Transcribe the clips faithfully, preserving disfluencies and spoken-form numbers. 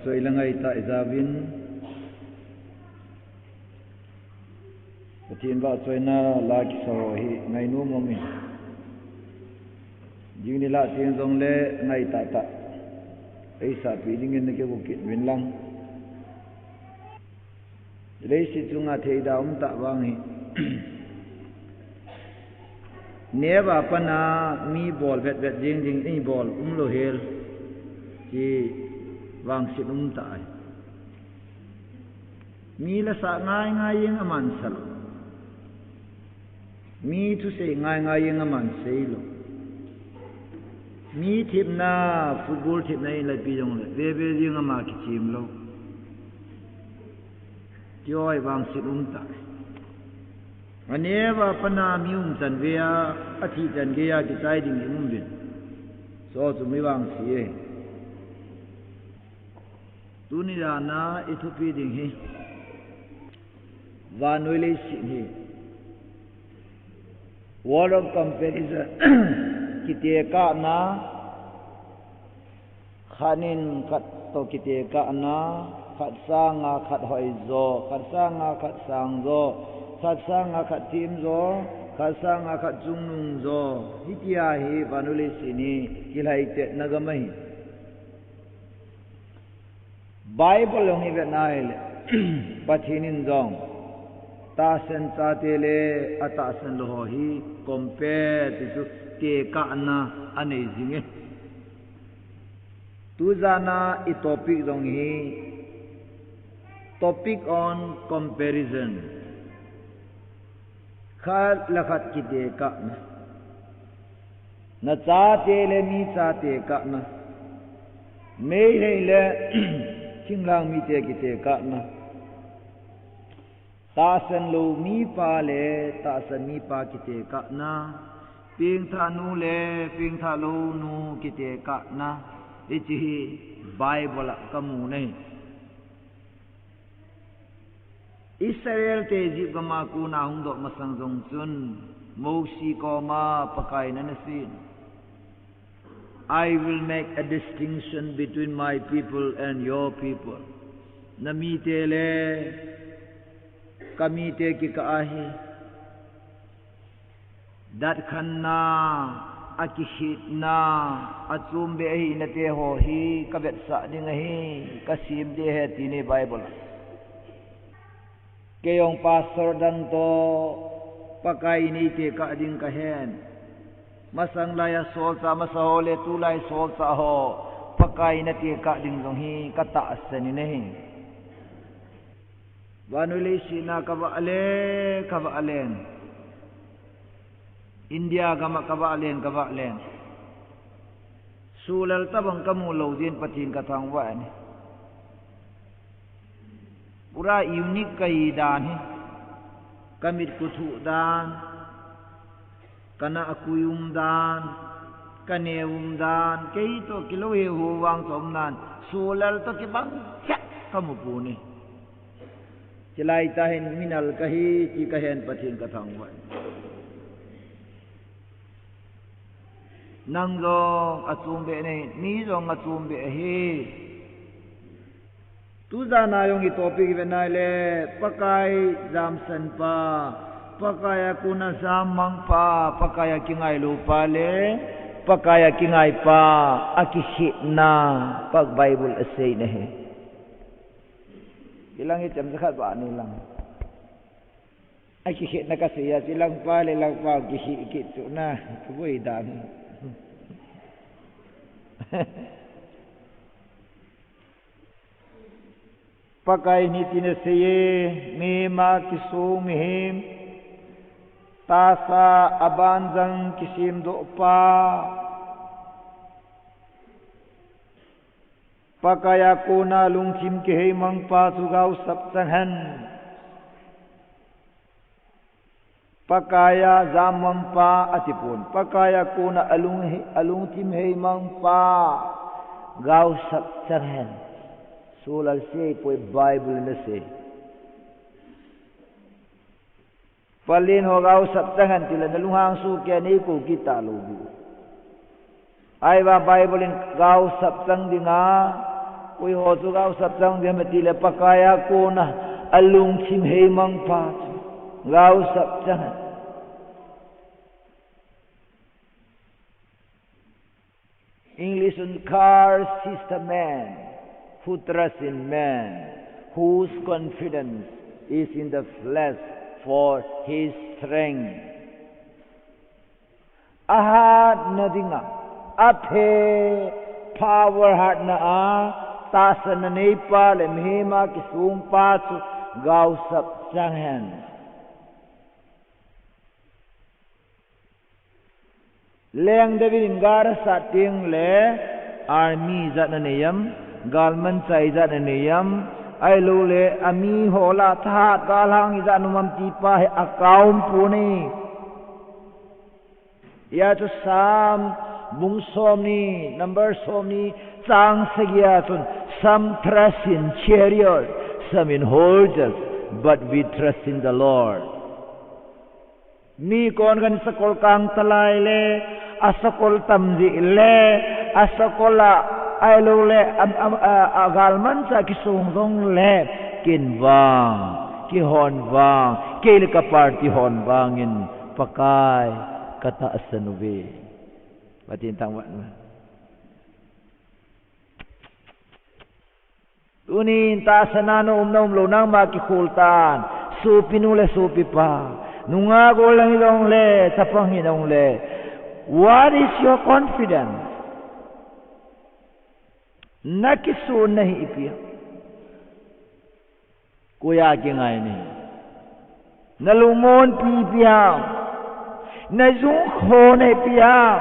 Choi la ngai ta ijauvin, Pathen vahchoina la kisa ho hi ngainom um in. Jing ni lah teng jongle ngai tahtah eisahpeh dingin nakigong kit uvin lang. Leiset chunga thei da um tah vang hi. Neva pana mi bol vetvet jing ding, ibol umlou hel. Ti vangset um tah ahi. Mi la sah ngaingai jeng aman salou. Mi thusei ngaingai jeng aman seilou. Mi thepna, football thepna in la pi jongle, veve jeng ama kichim lou. Ti ho hi vangset um tah. Aneva pana mi um chan geiya, athi chan geiya kichai ding um uvin. Chu chu mi vangse e. Tuni dana ithupi ding hi vannoi leiset hi world of comparison, kitekahna, khat in khat toh kitekahna, khat sanga khat hoijo, khat sanga khat sangjo, khat sanga khat themjo, khat sanga khat chungnungjo, hitia hi vannoi leiset hi kilhaitetna gam ahi. Bible jong ivet nahile, Pathen in jong tahsan chate le atahsan lou ho hi compare ti chu tekahna anei jing e. Tujana itopic jong hi topic on comparison. Khat le khat kitekahna. Nachate le michate kahna. Meitei le thinglhang mite kitekahna. Tahsan lou mipa le tahsan mipa kitekahna. Pengthah nu le pengthah lou nu kitekahna. Hiche hi Bible a kamu ahi. Israel te Egypt gama kona hungdoh masang jong chun, Mosi koma Pakaiyin ana seiyin, "I will make a distinction between my people and your people." Namite le kamite kikah a hi datkhanna, akikhetna, achombeh ahinate ho hi kavetsah ding ahi, kasem ding ahi, ati e Bible a. Kei jong pastor dang toh Pakaiyin eitekah ding kahen. Masang laiya solchah masa ho le tulai solchah ho Pakaiyin atekah ding jong hi katahsan in ahi. Vannoi leiset a kavah le, kavah len. India gam a kavah len, kavah len. Sohlel tobang kamu lou jeh in Pathen kathangvah e. Pura unique kahi dan hi. Kamit kuthuh dan, kanah akui um dan, kaneo um dan, kei toh kilou heuheu vang chu um dan, sohlel toh kibang chet kamu pon e. Chulai tah hin minal kahi ti kahen Pathen kathangvah e. Nang jong achombeh nahi, mi jong achombeh ahi. Tujana jong itopic ivet nahile, Pakai jamsanpa, Pakai a kona jammangpa, Pakai a kingailupa le Pakai a kingaipa, akikhetna, Bible a asei ahi. Ilang hi chemcha khat bani lang. Akikhetna kasei a, chu langpa le langpa kikhet kit chu na, kaboi dan. Pakaiyin hitin asei e, mihem a kisong mihem, tahsa aban jang kisemdohpa, Pakai a kona lungthim kiheimangpa chu gaosap chang hen. Pakai a jammangpa atipon. Pakai a kona alung, alungthim heimangpa gaosap chang hen. Sohlel seipoi, Bible in asei. Palen ho gaosap chang hen tile nalunghang soh kei, neikou kit talou diu. Ahivang Bible in gaosap chang dinga Koi ho chu gaosap chang diam ti le Pakai a kona alungthim heimang pa chu gaosap chang. English un, "Cursed is the man who trusts in man, whose confidence is in the flesh for his strength." Ahatna dinga, aphe, power hatna a, tahsanna neipa le mihem a kisungpa chu gaosap chang hen. Leng David in gal asat teng le army ijat anei am, galmanchah ijat anei am, ahilou le ami ho lah a thahat galhang ijat um am ti pa hi akao pon e. Hia chu Psalm bung somni, number somni, chang sagi a chun, "Some trust in chariot, some in horses, but we trust in the Lord." Mi kon khat in sakol kang talai le, asakol tam jeh le, asakol a, ahilou le, am, am, a, a galmanchah kisung jong le, ken vang, kihon vang, kei le ka party hon vangin, Pakai, katahsan uve. Pathen thangvah in. Tunin tahsan a na um na um lou nangma kikhol tan, sopinu le sopipa, nungah gollhang hijong le, chapang hijong le, what is your confidence? Na kisonna hi ipi ham? Koi a kingai nahi? Na lungmonpi ipi ham? Na jungkhon ipi ham?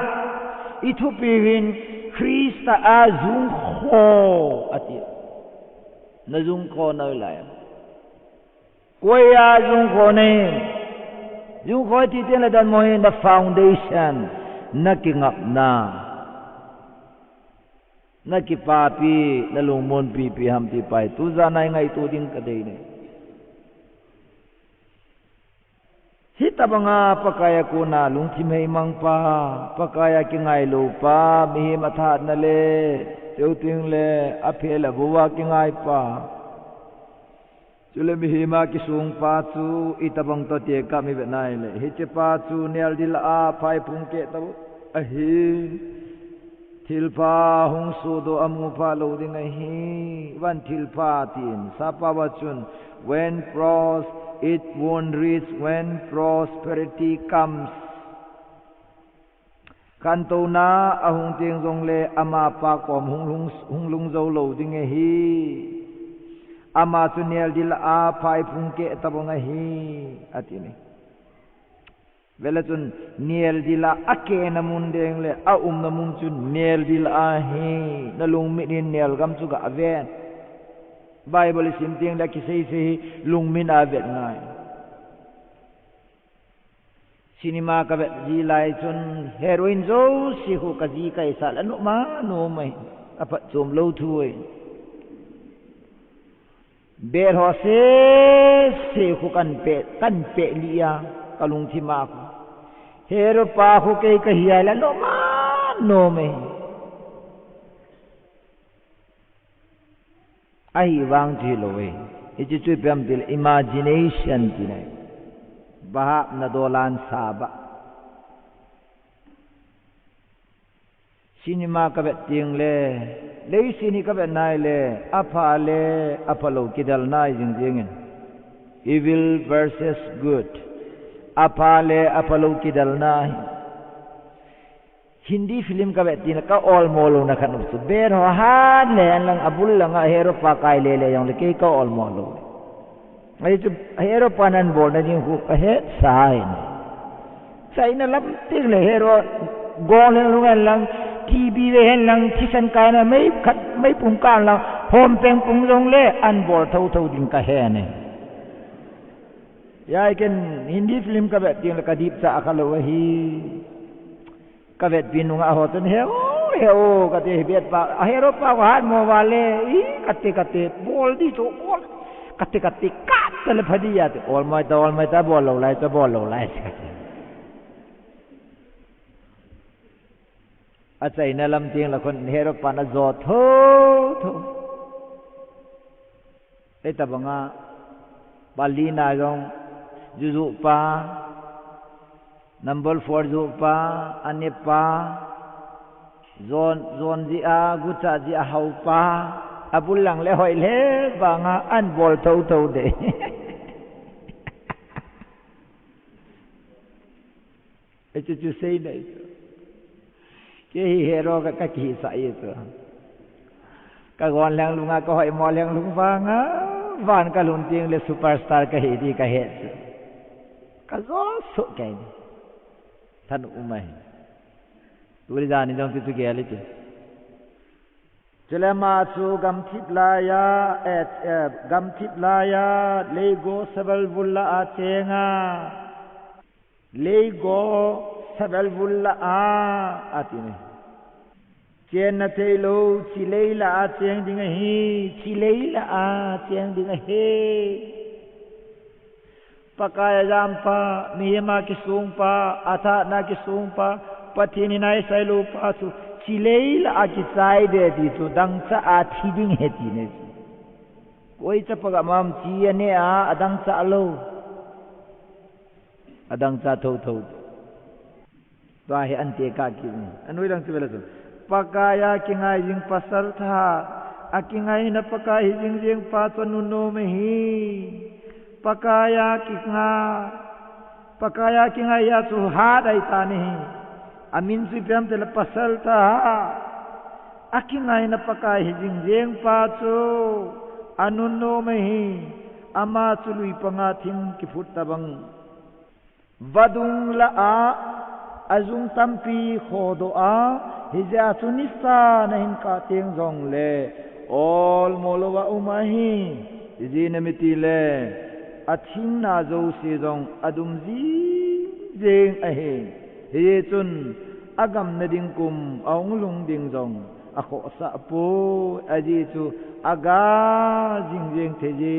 I thupi hin Christa a jungkho ati. Na jungkho na lai. Koi a jungkho nahi? Jungkho ti teng le dan mo hi na foundation, na kingapna. Na kipapi, na lungmonpi ipi ham ti pa hi, tujan a i ngaito ding kadei e. Hitabanga Pakai a kona lungthim heimang pa, Pakai a kingailou pa, mihem athahatna le, chuteng le, aphe le avou a kingai pa. Chule mihem a kisungpa chu itabang toh ti kha mi ve nai le. Hichepa chu neldil a phai phung keh tabou ahi. Thilpha hung sodoh a amu pha lou ding ahi. Van thilpha tin. Sappao a chun, "When frost, it won't reach when prosperity comes." Khantouna ahung teng jongle amapa kom hung lhung, hung lhung jou lou ding ahi. Ama chu neldil a phai phung keh tabang ahi, ati ne. Vele chun neldil a akehna mun ding le aumna mun chu neldil ahi. Na lungmin in nelgam chu gah ven. Bible i sim teng le akisei sei hi lungmin a vet ngai. Cinema kavet ji lai chun heroine jouse khu kaji kaisa le anom anom e. Aphatchom lou thu e. Bel ho sese khu kan pe, kan pe lih a, kalungthim a khu. Hero pa khu kei kahi a le anom anom e. Ahivang chu hilou e. Hiche chu ipi ham tile imagination ti nai. Bahap na dolan sa ba. Cinema kavet teng le, leiset hi kavet nai le, apha le, aphalou kidel nai jing jing in. Evil versus good. Apha le, aphalou kidel nai. Hindi film kavet teng le ka olmo louna khat um chu. Bel ho hat le hen lang abul langa hero pa kai le le jong le kei ka olmo lou. Ahi chu hero pan abolna ding khu kahet sa in. China lam teng le hero gol hen lung hen lang, T V ve hen lang, thisan kaina mei khat, meipum kan lang, hom peng pung jong le abol tho tho ding kahe ne. Hijeh a ken Hindi film kavet teng le kadip cha kha lou ahi. Kavetpi nungah ho chun, "He o, he o," kati, hi vet pa, a hero pa kahat mo vale, i, kati, kati, bol di chu, bol, kati, kati, kati le pha di ati, olmo ta, olmo ta, bol lou lai ta, bol lou lai ta. Achaina lam teng le khun hero pan ajo tho, tho. Hitabanga, pali na jong, juju pa, number four ju pa, ane pa, jon, jon ji a, gucha ji a hau pa, abul lang le hoi le, banga an bol tho tho de. Hichu chu sei nei chu. Kei hi hero ka, ka kisa i chu. Ka gon leng lunga, ka hoi mo leng lung vanga, van ka lhun ting le superstar ka hi di ka he chu. Ka jo su kei ni. Than umai. Tuni jan ni jong chu chu gel i chu. Chule ama chu gamthip laiya, eh, eh, gamthip laiya, leigo savel vul la a chenga. Leigo savel vul la a, ati ne. Chenna theilou, chilei la a cheng ding ahi, chilei la a cheng ding ahi. Pakai a jampa, mihem a kisungpa, athatna kisungpa, Pathen in a isei lou pa chu, chilei la a kichai de ti chu, dangcha a thi ding ahi ti ne. Koi chapa gam am chi ane a, adangcha lou. Adangcha tho tho. Tua hi ante ka ki. Anoi dang chu vela chu. Pakai a kingai jing pasal tha. Akingaina Pakai hi jing jing pa chu nunnom ahi. Pakai a kinga. Pakai a kingai a chu hat ahi ta ni hi. Amin chu ipi ham tile pasal tha. Akingaina Pakai hi jing jing pa chu anunnom ahi. Ama chu lui panga thing kiphut tabang. Vadung la a, ajung tampi khodoh a, hijeh a chu nisa nahin kah teng jongle, olmo louva um ahi, ijeh inem itile, athingna jouse jong adum jing jing ahi. Hijeh chun, agamna ding kum, ahung lhung ding jong, akhohsah poi, ajeh chu aga jing jing thei je,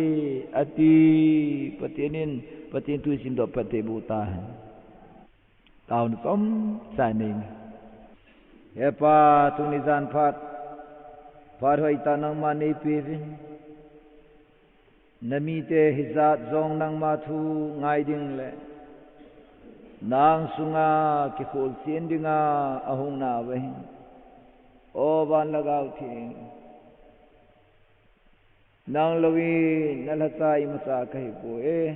ati. Pathen in, Pathen thu isimdoh phat thei boh tahen. Taona chomcha nei. He Pa, tuni jan phat, phat hoitah nangma neipeuvin. Namite hijat jong nangma thu ngai ding le, nang sunga kikholchen dinga ahung nauva hin. O van Lhagao Theng, nang louvin nalhacha imacha kahipoi.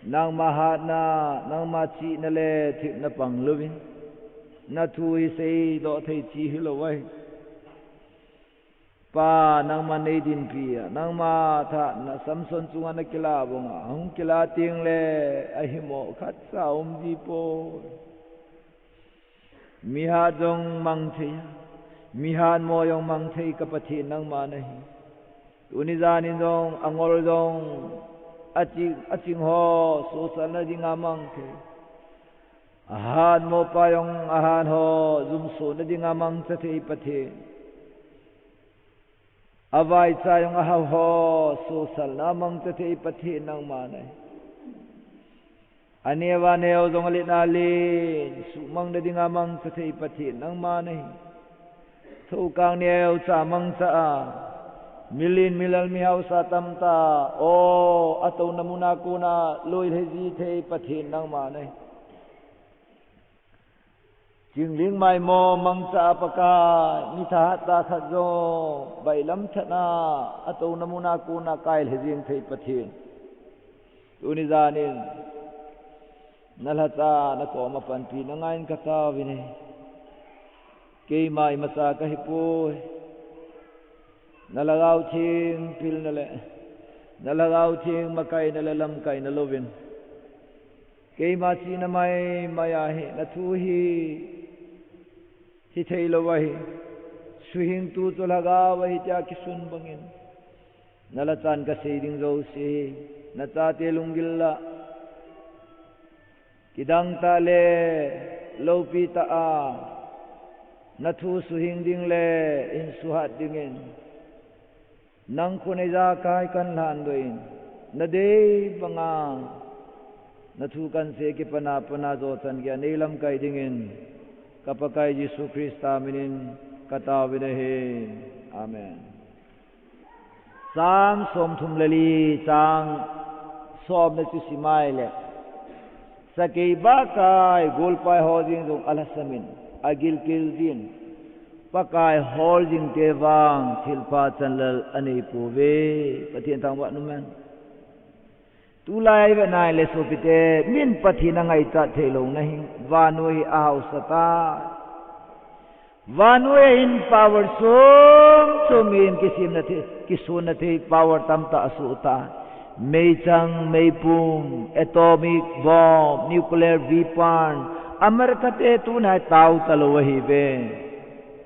Nangma hatna, nangma chihna le thepna pang louvin, nathu hi seidoh thei chi hilou ahi. Pa, nangma neidinpi a, nangma thahatna Samson chunga nakilah banga, hung kilah teng le, ahimo khatcha um jipoi. Mihat jong mang thei, mihatmo jong mang thei ka Pathen nangma nahi. Tuni jan in jong, angol jong, aching, aching ho, sosalna dinga mang thei. Ahatmo pa jong, ahat ho, jumsona dinga mangcha thei Pathen. Avaicha jong ahao ho, sosalna mangcha thei Pathen nangma nahi. Aneo aneo jong alen alen, suhmang nadinga mangcha thei Pathen nangma nahi. Thokang neocha mangcha a, milen milal mihaosa tamtah, o, atouna muna kona loi lhei ji thei Pathen nangma nahi. Chingling maimo mangcha a Pakai, mi thahat tah khat jong, bailam thana, atouna muna kona kai lhei jing thei Pathen. Tuni jan in, nalhacha, nakoma panpina ngai in kataovin ahi. Keima imacha kahipoi. Na Lhagao Theng pilna le, na Lhagao Theng makaina le lamkaina louvin. Keima chihna maimai ahi, nathu hi, hithei lou ahi. Suhing tu chu Lhagao ahi tia kisun bangin. Nalhachan kasei ding jouse hi, nachate lunggil lah. Kidang tah le, loupi tah a, nathu suhing ding le, hin suhat dingin. Nang khun ijakai kan lhandoh in, nadei banga, nathu kan sei kipana pana jochan geiya nei lamkai dingin, ka Pakai Jesu Christa minin kataovin ahi. Amen. Psalm somthum le li chang somna chu simai le. Sakei bakai, golpai ho jeng jong alhasam in, agilkel jin. Pakai hol jing te vang, thilpha chanlal anei pouve, Pathen thangvah in umhen. Tulai ve nai le sopite, min Pathen angaichat thei lou na hi, vannoi hi ahaosa tai. Vannoi a hin power chom chom in kisemna thei, kisonna thei power tamtah asoh tai. Meichang, meipum, atomic bomb, nuclear weapon, America te tunai tao talou ahiuve.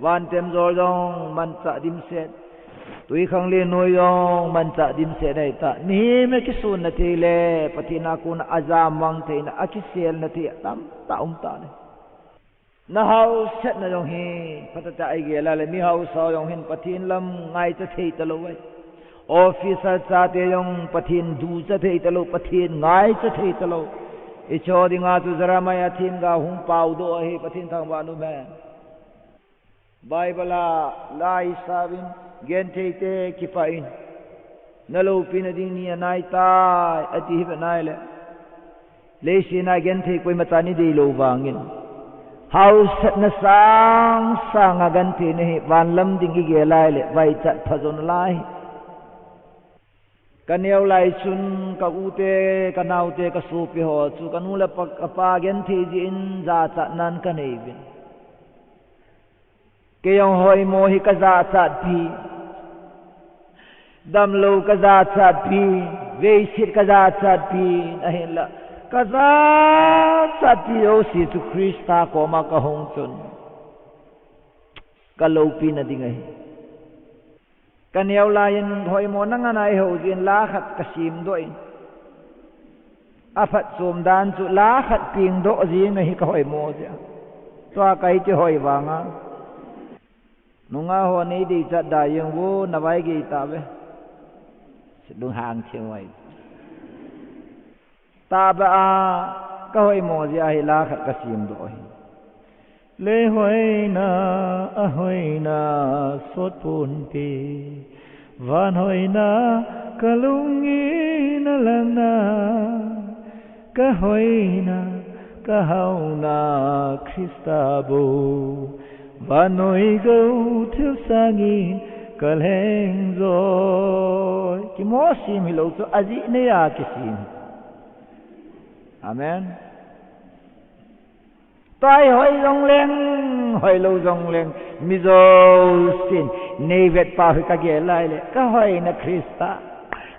Van temjol jong manchah dimset. Twikhanglen noi jong manchah dimset ahitai. Mihem a kisonna thei le, Pathen a kona ajamang theina, akiselna thei tamtah um tai. Na haosatna jong hi, phatah a igel a le, mi haosa jong hin Pathen lam ngaicha thei talou ahi. Officer chate jong Pathen ducha thei talou, Pathen ngaicha thei talou. Hiche dinga chu Jeremiah themgao hung paodoh ahi, Pathen thangvah in umhen. Bible a la isah uvin, genthei te kipah in, na loupina ding ni anai tai, ati hi ve nai le. Leiset a genthei koima chan idei lou vangin, haosatna sang sang a genthei na hi, van lam ding igel a le, vaichat pha jo nalai. Ka neo lai chun ka u te, ka nao te, ka sopi ho chu ka nu le pa, ka pa genthei jeh in jachatnan ka nei uvin. Kei jong hoimo hi ka jachat pi. Damlou ka jachat pi. Veiset ka jachat pi. Ahinla ka jachat pi jouse chu Christa koma ka hung chun ka loupina ding ahi. Ka neo lai in hoimo nanga nai ho jin la khat ka semdoh in. Aphatchom dan chu la khat pengdoh jing ahi ka hoimo jeh a. Tua ka kihoi vanga. Nungah ho nei deichat da jeng vo, na vai gei tauve. Lunghang thei uve. Tahbeh a ka hoimo jeh a hi la khat ka semdoh ahi. Lei hoina, a hoina, sot ponte. Van hoina, ka lung in a langna. Ka hoina, ka haona, Christa bou. Vannoi gou thilsang in ka lheng joi. Kimo sem hilou chu ajeh nei a kisem. Amen. Tua hi hoi jong leng, hoilou jong leng, mi jousen nei vetpa hi ka gel lai le, ka hoina Christa,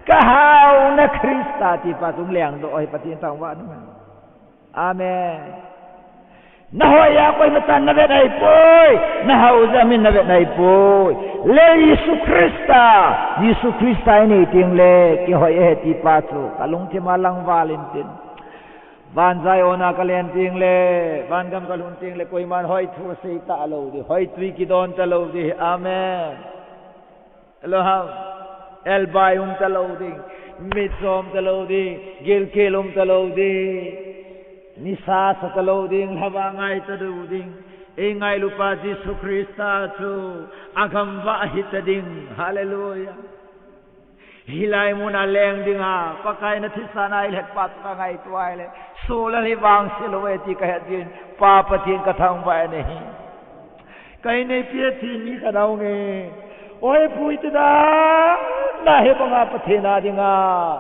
ka haona Christa tipa chu hung lengdoh hi Pathen thangvah in umhen. Amen. Na hoi a koima chan na vet ahipoi, na hao jeh a min na vet ahipoi. Le Jesu Christa, Jesu Christa inei teng le, kihoi ahi tipa chu, ka lungthim a langval intin. Van Zion a ka len teng le, van gam ka lhun teng le, koiman hoi thu asei talou ding, hoi tui kidon talou ding. Amen. Elohim, elbai um talou ding, mitcho um talou ding, gilkel um talou ding, nisa sa talou ding, lhava ngaicha talou ding. Eingailupa Jesu Christa chu agam vah hita ding. Hallelujah. Hilai mun a leng dinga, Pakai na thisan a eilhetpa chu ka ngaito ahile, soh lal hi vangse lou e ti ka het jin, Pa Pathen ka thangvah e nahi. Ka inneipi a thi ni ka nao nge. Oi pui ti da, na hi banga Pathen a dinga,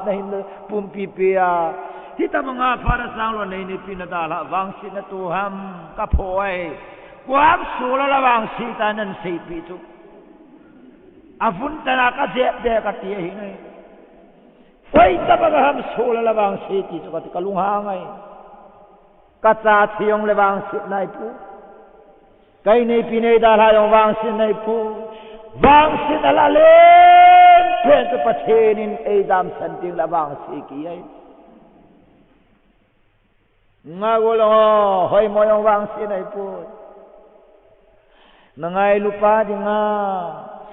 na hin pumpi pi a. Hitabanga Father Sanglon na inneipi na dalha, vangsetna to ham, ka pho e. Koi ham soh lal a vangse ta nan seipi chu. Avun tana ka jep de ka ti ahi ngai. Koi tabanga ham soh lal a vangse ti chu ka ti ka lunghang ai. Ka cha thi jong le vangse nai pu. Ka inneipi nei dalha jong vangse nai pu. Vangsetna la len pen chu Pathen in ei damsan ding la vangse ki ai. Nga gol ho, hoimo jong vangse nai poi. Na ngailupa dinga,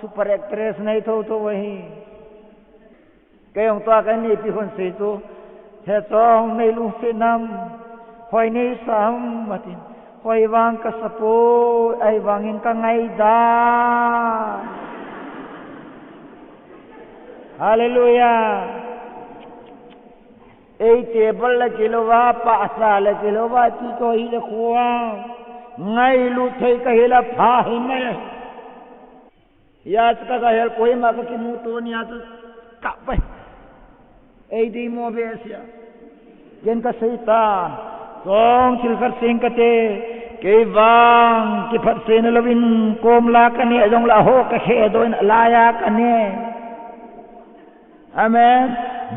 super actress nai tho tho ahi. Kei jong tua ka inneipi hon sei chu, he chong nei lungset nam, hoi nei sa ham atin, hoi vang ka sa poi, ahivangin ka ngaida. Hallelujah. Ei table le kilouva, pahsa le kilouva, ti ko hi le khuwa. Ngailut thei ka hi la pha hi mai. Ya chu ka ga hel ko hi ma ka kimu to nia chu ka pai. Ei di mo be sia. Ken ka sei ta. Song thil khat sing ka te. Kei vang kiphat sei na lovin kom la ka ne jong la ho ka khe doin la ya ka ne. Amen.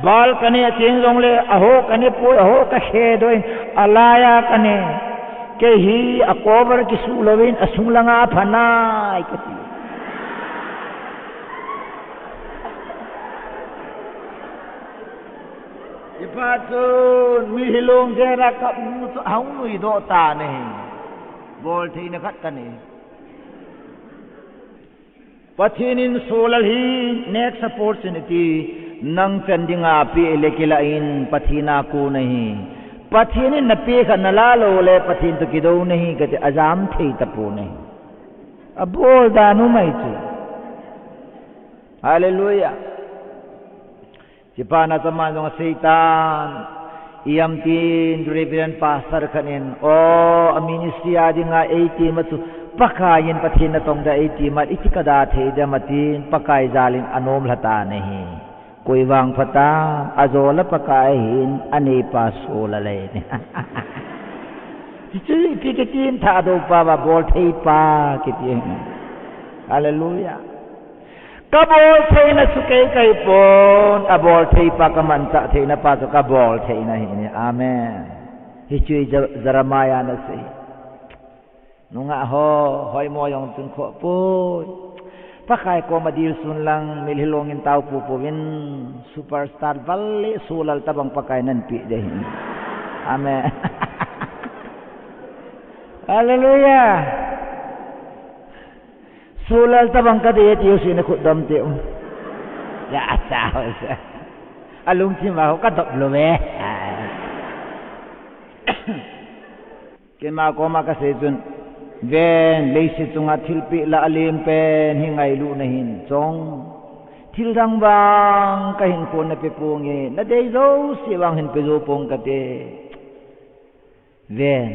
Bal ka ne cheng jong le, a ho ka ne poi, a ho ka khe doin, a laiya ka ne. Kei hi a cover kisu louvin, a sung langa phanai ka ti. Ipa chun, mi hilong jera kap nu chu, hung nui doh ta ne. Bol thei na khat ka ne. Pathen in solal hi next opportunity nang chan dinga pe le kila in Pathen a ko nahi. Pathen in na pe kha na la lou le Pathen to kido nahi kati ajam thei ta po nahi. Abol da nu mai chu. Hallelujah. Chipana chaman jong a Satan, iam tin, Reverend Pastor khat in, o, a ministry a dinga eighty ma chu, Pakai in Pathen na tong da eighty ma, iti ka da thei da ma tin, Pakai jalin anom lha ta nahi. Koi vang phata, ajo la Pakai hin, anei pa so la le ni. Chu, chu, iti kitin tha do pa va bol thei pa, kiti. Hallelujah. Ka bol theina chu kei kai pon, a bol thei pa ka manchah theina pa chu ka bol theina hi ni. Amen. Hichu Je-, Jeremiah na sei. Nungah ho, hoimo jong chun kho poi. Pakai koma dil sun lang, mil hilong in tao pu pu vin, superstar vale sulal tabang Pakai nan pi de hin. Amen. Hallelujah. Sulal tabang ka dei tiu sina khut dom tiu. Ya, asa, asa. Alung chim va ho ka dop lo ve. Kema koma ka sei chun. Ven, leiset chunga thilpeh la alim pen, hi ngailu na hin chong. Thil dang vang, ka hin khon na pe pong e, na dei jo si vang hin pe jo pong ka te. Ven,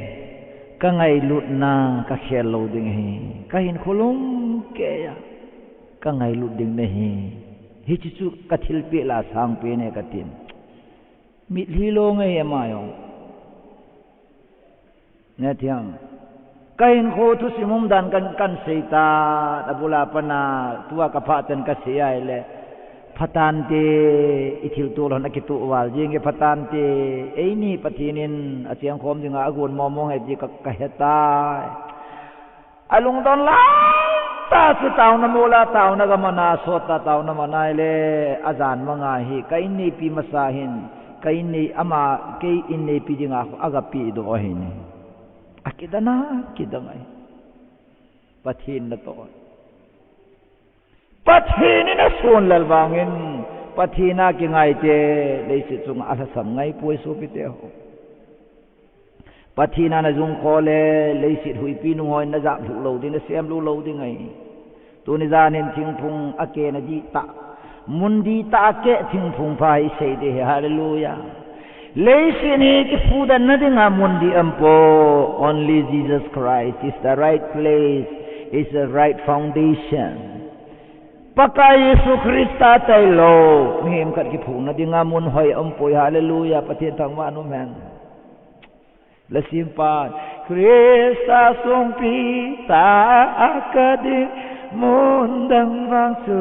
ka ngailutna ka khel lou ding ahi, ka hinkho lungkeiya ka ngailut ding nahi, hiche chu ka thilpeh la sangpen e ka tin. Mitlhi lou ngai ama jong. Nethiam. Ka hinkho thusim umdan kan, kan sei ta, abula pana, tua ka phat chan ka sei ahile. Phatante, i thilto lhon a kitoh val jing e phatante, eini Pathen in a chengkhom dinga agon mong mong e ti ka, ka hetai. Alungdon lai ta chu taona mola, taona gamana, sot ta taona mana ile, ajan manga hi, ka inneipi masa hin, ka innei ama, kei inneipi dinga agape doh ahi ni. Akidana, kidang ahi. Pathen natoh. Pathen in ason lel vangin, Pathen a kingaite, leiset chunga alhasam ngai poi sopite ho. Pathen a najung kho le, leiset huipi nungho in najap lhuh lou ding, nasem lhuh lou ding ahi. Tuni jan hin thingphung akeh na dihtah. Mun dihtah akeh thingphung pha hi sei ding ahi. Hallelujah. Leiset hi kiphudahna dinga mun dih aum poi. Only Jesus Christ is the right place, is the right foundation. Pakai Jesu Christa tailou, mihem khat kiphudahna dinga mun hoi aum poi. Hallelujah. Pathen thangvah in umhen. Lasim pan. Christa songpi tah a kading, mun dang vang chu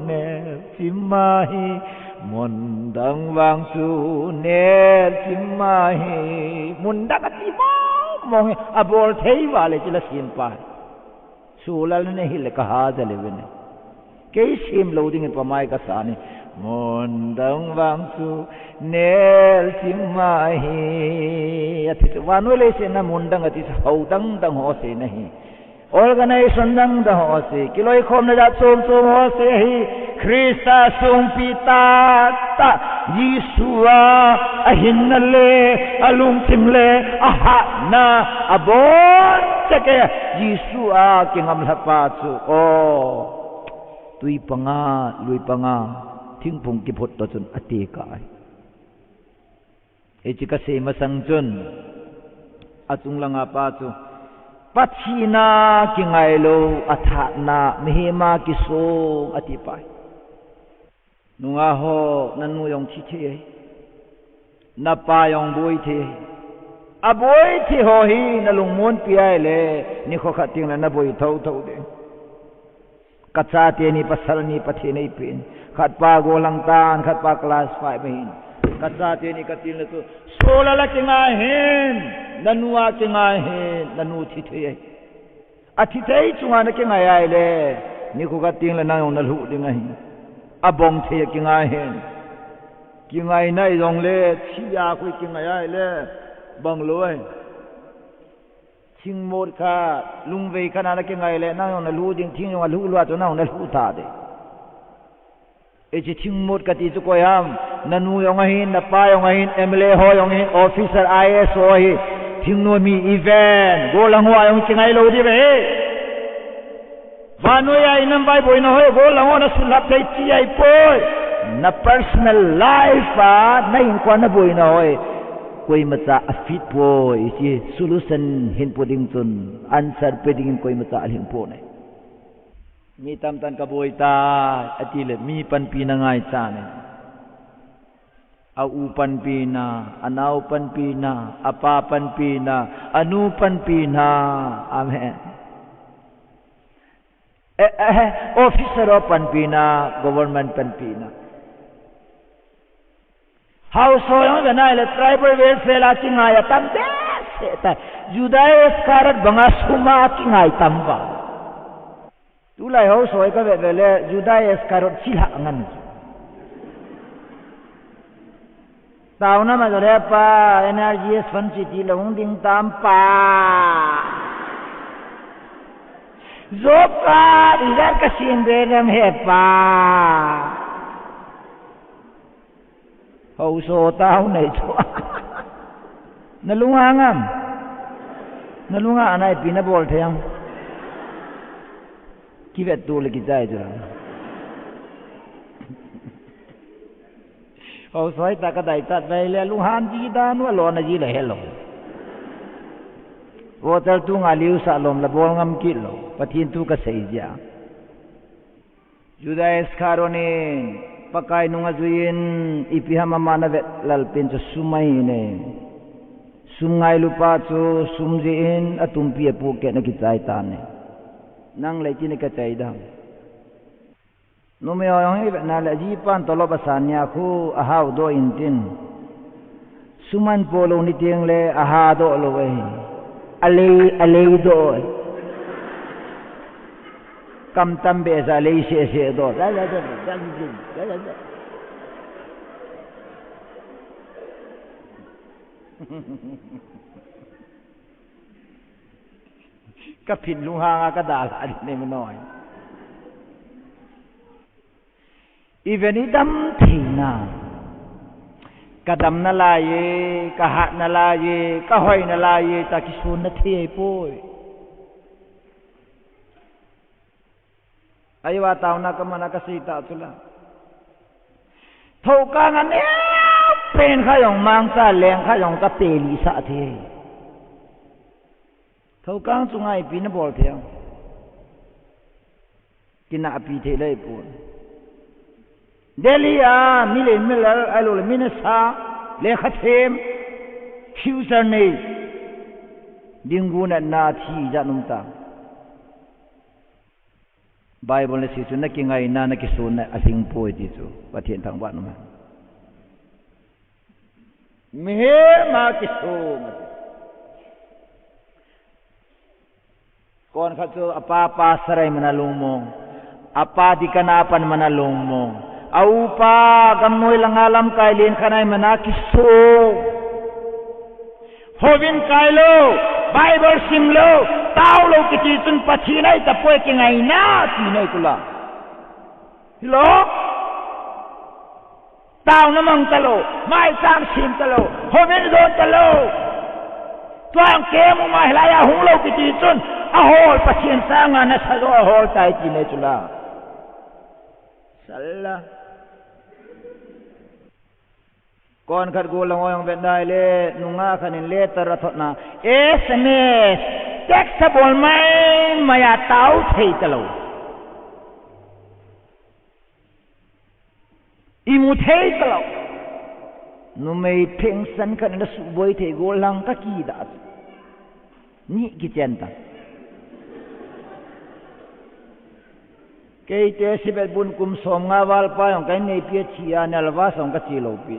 nelchim ahi. Mun dang vang chu nelchim ahi. Mun dang ati mong mong hi, abol thei vale chu lasim pan. Sulal na hile ka ha jale vene. Kei sem lou dingin pamai kasa ni. Mun dang vang chu nelchim ahi. Ati chu vannoi leiset na mun dang ati chu hou dang dang ho seina ahi. Organization dang dang ho sei. Kiloikhomna jat chom chom ho sei ahi. Christa songpi tah tah. Jesu a, ahinna le, alungthim le, ahatna, abon cheh e. Jesu a kingamlhapa chu. O. Tui panga, lui panga. thingphung kiphut toh chun ati kai. Hiche kasei masang chun, achung langa pa chu, Pathen a kingailou, athatna, mihem a kisong, ati pai. Nungah ho, nanu jong thi thei ahi. Napa jong boi thei ahi. Aboi thei ho hi, nalungmonpi ahile, nikho khat tengle naboi thotho ding. Kachate ni pasal ni Pathen eipeh in. Khatpa gollhang tan, khatpa class five ahin. Kachate ni katil na chu, Sola la kingai hen, nanu a kingai hen, nanu thi thei ahi. Athi thei chunga nakingai ahile, nikho khat tengle nang jong nalhuh ding ahi. Abong thei a kingai hen. Kingaina ijongle, thi a khu kingai ahile, bang lou ahi. Thingmot khat, lungvei khat a nakingai le, nang jong nalhuh ding, thing jong alhuh lou a chu nang jong nalhuh ta ding. Hiche thingmot kati chu koi ham, nanu jong ahin, napa jong ahin, M L A ho jong ahin, officer I A S ho ahi, thingnoi mi event, gollhang ho a jong kingailou diu ahi. Vannoi a inam vai boina hoi, gollhang ho nasuhlhap thei chi ahipoi. Na personal life a, nahinkhoa naboina hoi, koimacha afit poi, hiche solution hinpo ding chun, answer pe dingin koimacha alhing poi. Mi tamtah in kaboi tai, atile mi panpina ngaichan e. A u panpina, anao panpina, apa panpina, anu panpina. Amen. Eh, eh, officer ho panpina, government panpina. Hausa ho jong ve nai le tribal welfare a kingai atam behseh tai. Judas Iscariot banga sum a kingai tam va. Tulai hausa ho kavet ve le Judas Iscariot chilhah ngan. Taona ma jole pa, N R G S fund chi tilou hung ding tam pa. Job card, ijar kasem be nam he pa. Hausa ho tao nei chu. Nalunghang am? Nalunghang a naipi nabol thei am? Kivet tu le kichai chu. Hausa ho ta kadai chat vai le lunghang ji dan u alona ji le helou. Voter tu nga liu sa lom la bol ngam kit lou. Pathen thu kasei jia. Judas Iscariot in, Pakai nung ajuiyin, ipi ham ama navet lel pen chu sum ahi ne. Sum ngailu pa chu sum jeh in atumpi apohkeh na kichai tan e. Nang le kei in kachai dam. Numei ho jong hi vetna le jipan tolop asan nia khu ahao doh in tin. Sum ahin po lou ni teng le aha doh lou ahi. Alei, alei doh ahi. Kam tam behseh a alei seh seh doh. Kaphin lunghang a kadalha ding nei manoi. Even idam theina. Kadam nalai e, kahat nalai e, kahoi nalai e, ta kisun na thei poi. Ahiva taona kaman a kasei ta chula. Thoukang aneo pen kha jong mangcha leng kha jong kapeli sah thei. Thoukang chunga ipi nabol thei am? Kinahpi thei lou pon. Delhi a, million miller, ahilou le minister, lekha them, future nei. Ding gu natna thi ijat um tam. Bible in asei chu, nakingaina, nakisonna alhing poi ti chu. Pathen thangvah in um hen. Mihem a kisong ati. Kon khat chu apa pastor ahi man a lungmong. Apa deacon a pan man a lungmong. A upa gamnoi langa lamkai len khat ahi man a kisong. Houin kai lou, Bible sim lou, tao lou kiti chun Pathen ahi tapoi kingaina, ti nei kula. Hilou? Taona mang talou, maicham sem talou, houin jon talou. Tuang kemu ma hilai a hung lou kiti chun, ahol Pathen sanga nasa jo ahol tai ti nei chula. Salla. Kon khat gollhang ho jong vet nai le, nungah khat in letter athot na, S M S, text abol maimai a tao thei talou. Imu thei talou. Numei phengsan khat in asuhboi thei gollhang kakidah. Ni kichen ta. Keite Sibet bun kum som nga val pa jong ka inneipi a thi a, nalva song kache lou pi.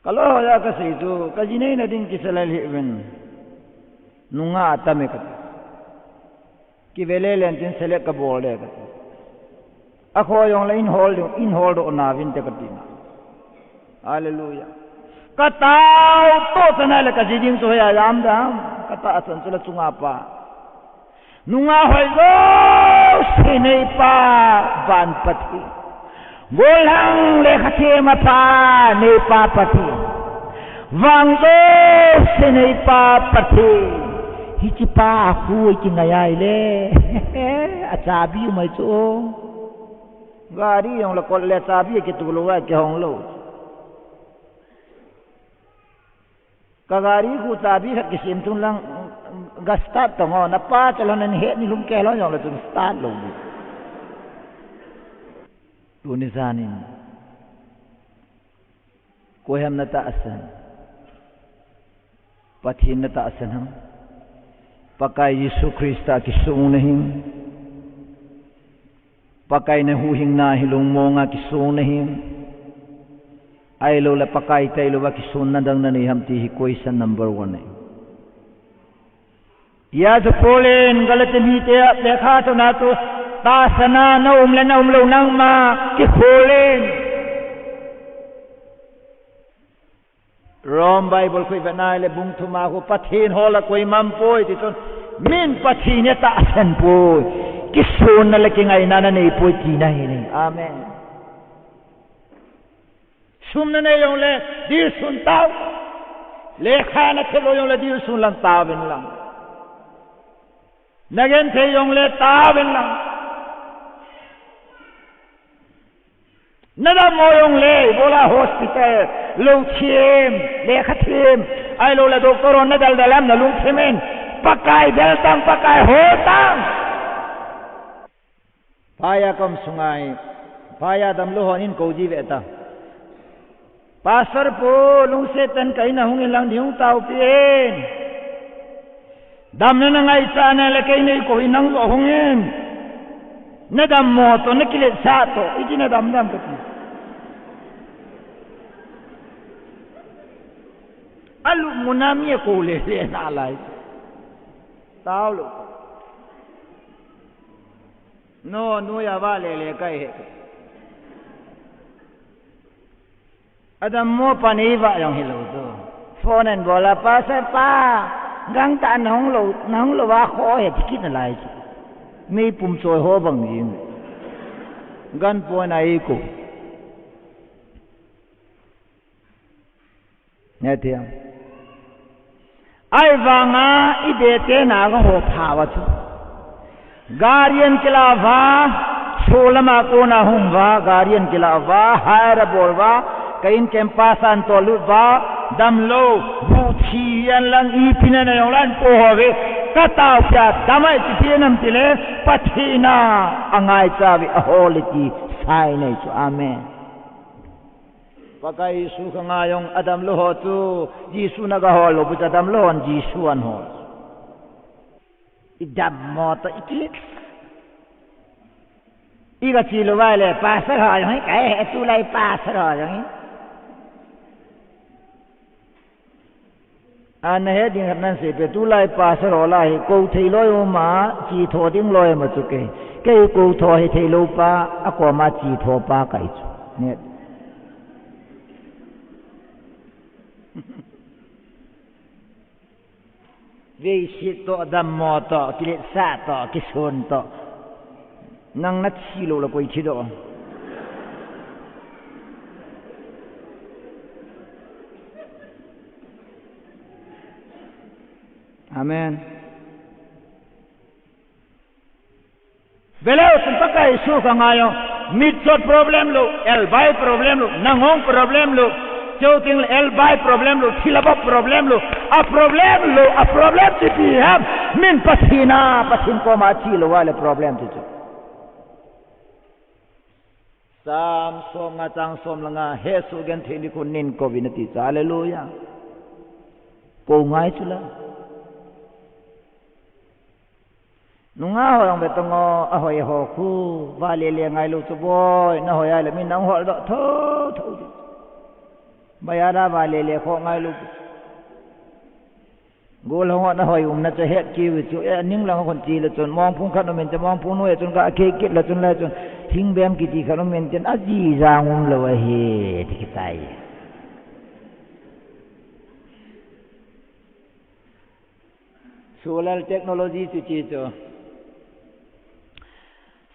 Kaloi hoi a kasei chu, kaji neina ding kisa lel hih uvin. Nungah atam e kati. Kivele len tin select kabol de kati. Akhoh jongle in hol ding, in hol doh nauvin te kati na. Hallelujah. Katao toh tana le kaji ding chu hoiya jam dam. Katahsan chu la chunga pa. Nungah hoi jouse neipa van Pathen. Gollhang lekha them apha neipa Pathen. Vang jouse neipa Pathen. Hiche pa a khu i kingai a ile. Achabi umai chu. Gari jong la kot le chabi kitu lou a kihong lou. Ka gari khu chabi khat kisem tun lang ga start tong o, na pa chalon an he ni lum ke lon jong la tun start lou di. Tuni janin. Koi ham na tahsan? Pathen na tahsan ham? Pakai Jesu Christa kisung na him? Pakai na huhhingna hi lungmonga kisung na him? Ahilouleh Pakai tailouva kisonna dang na nei ham ti hi question number one ahi. Hijeh a chu Paul in Galatian mite a lekha thotna chu tahsan a na um le na umlou nangma kikhol in. Rome Bible khu i vet na le bung thum a khu Pathen hol a koi um poi ti chun min Pathen hi tahsan poi. Kisonna le kingaina na nei poi tina ahi. Amen. Sum na nei jongle dilsun tao. Lekha na thep lou jongle dilsun lang taovin lang. Na genthei jongle taovin lang. Na dammo jongle, ibola hospital, lou them, lekha them, ahilouleh doctor hon na daldal ham na lungthim in, Pakai bel tang, Pakai hol tang. Phaiya kom sunga hi, phaiya damlou hon in kou ji ve ta. Pastor pu, lungset tah in ka in a hung in lang ding hung taopi in. Damna na ngaichat na le kei nei kou in nang joh hung in. Na dammo toh, na kiletsah toh, iti na damdam kati. Alupmun a mi akou lele nalai. Taolou. No, noiya vah lele kahi. Adammo pa nei vah jong hilou chu. Phone in bol a, Pastor pa, gangtah in nahung lou, nahung lou a kho he ti kit nalai chu. Meipum choi ho bang jing. Gan pon a eikou. Nge tia. Ahivanga i bete na ga ho pha uva chu. Gari in kila uva, solam a kona hung uva, gari in kila uva, hire bol uva, ka in campus a in tolut uva, damlou, buh thi in lang ipi na nei jong lang po ho ve, ka taopia, damai ti pi nam ti le, Pathen a, angaicha ve, ahol e ti, sign ahi chu, amen. Pakai Jesu khanga jong adamlou ho chu Jesu na ga hol lou, bu cha damlou hon Jesu an hol. I dammo toh i kit. I ga chi lou vai le, pastor ho jong hi, kai he tulai pastor ho jong hi. Ana he ding khat nan sei pe, tulai pastor ho lah hi, kou thei loi um a, chi tho ding loi um a chu kei. Kei kou tho hi thei lou pa, akoma chi tho pa kahi chu. Nge. Veiset toh, dammo toh, kiletsah toh, kisun toh. Nang na thi lou le koi thi doh. Amen. Veleu chun Pakai Jesu khanga jong. Mitchot problem lou, elbai problem lou, nangong problem lou, cheuting elbai problem lou, thilaba problem lou, a problem lou, a problem chu ipi ham, min Pathen a, Pathen koma che lou a le problem chu chu. Sam som nga chang som le nga, hesoh genthei nikho nin kouvin ati chu, hallelujah. Kou ngai chu la. Nungah ho jong ve tong o, ahoi ho khu, vale le ngai lou chu boi, nahoi a le min nahol doh tho tho. Baiya da vale le kho ngai lou. Gollhang ho nahoi umna chu het kit u chu, eh, ning lang khun che le chun, mongphung khat um in chun, mongphung noi a chun, ga kei kit le chun le chun, thingbem kiti khat um in chun, aji jang um lou ahi, ti kitai. Solar technology chu che chu.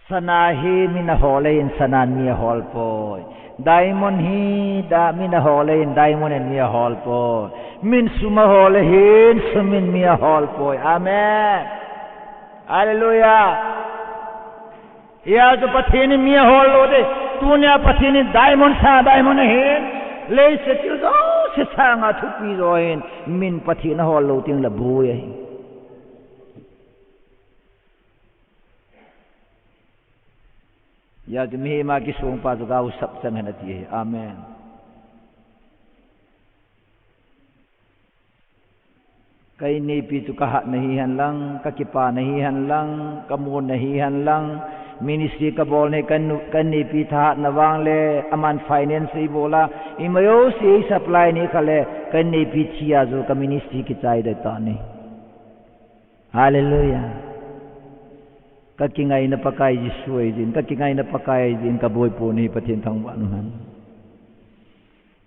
Sana hi min ahol in, sana in mi ahol poi. Diamond hi da min ahol in, diamond in mi ahol poi. Min sum ahol in, sum in mi ahol poi. Amen. Hallelujah. Hia chu Pathen in mi ahol lou ding. Tunia Pathen in diamond sa diamond ahin, leiset thil jouse sanga thupi jo ahin, min Pathen ahol lou teng le boi ahi. Hia chu mihem a kisung pa chu gao sap chang hen ati ahi. Amen. Ka inneipi chu ka hatna hihen lang, ka kipana hihen lang, ka monna hihen lang, ministry ka bolna hi ka nu-, ka inneipi thahatna vang le, aman finance eibol a, ima jouse supply ni kha le, ka inneipi thi a chu ka ministry kichai ding ahi. Hallelujah. Ka kingaina Pakai Jesu ahi jin, ka kingaina Pakai ahi jin, ka boipu hi Pathen thangvah in um hen.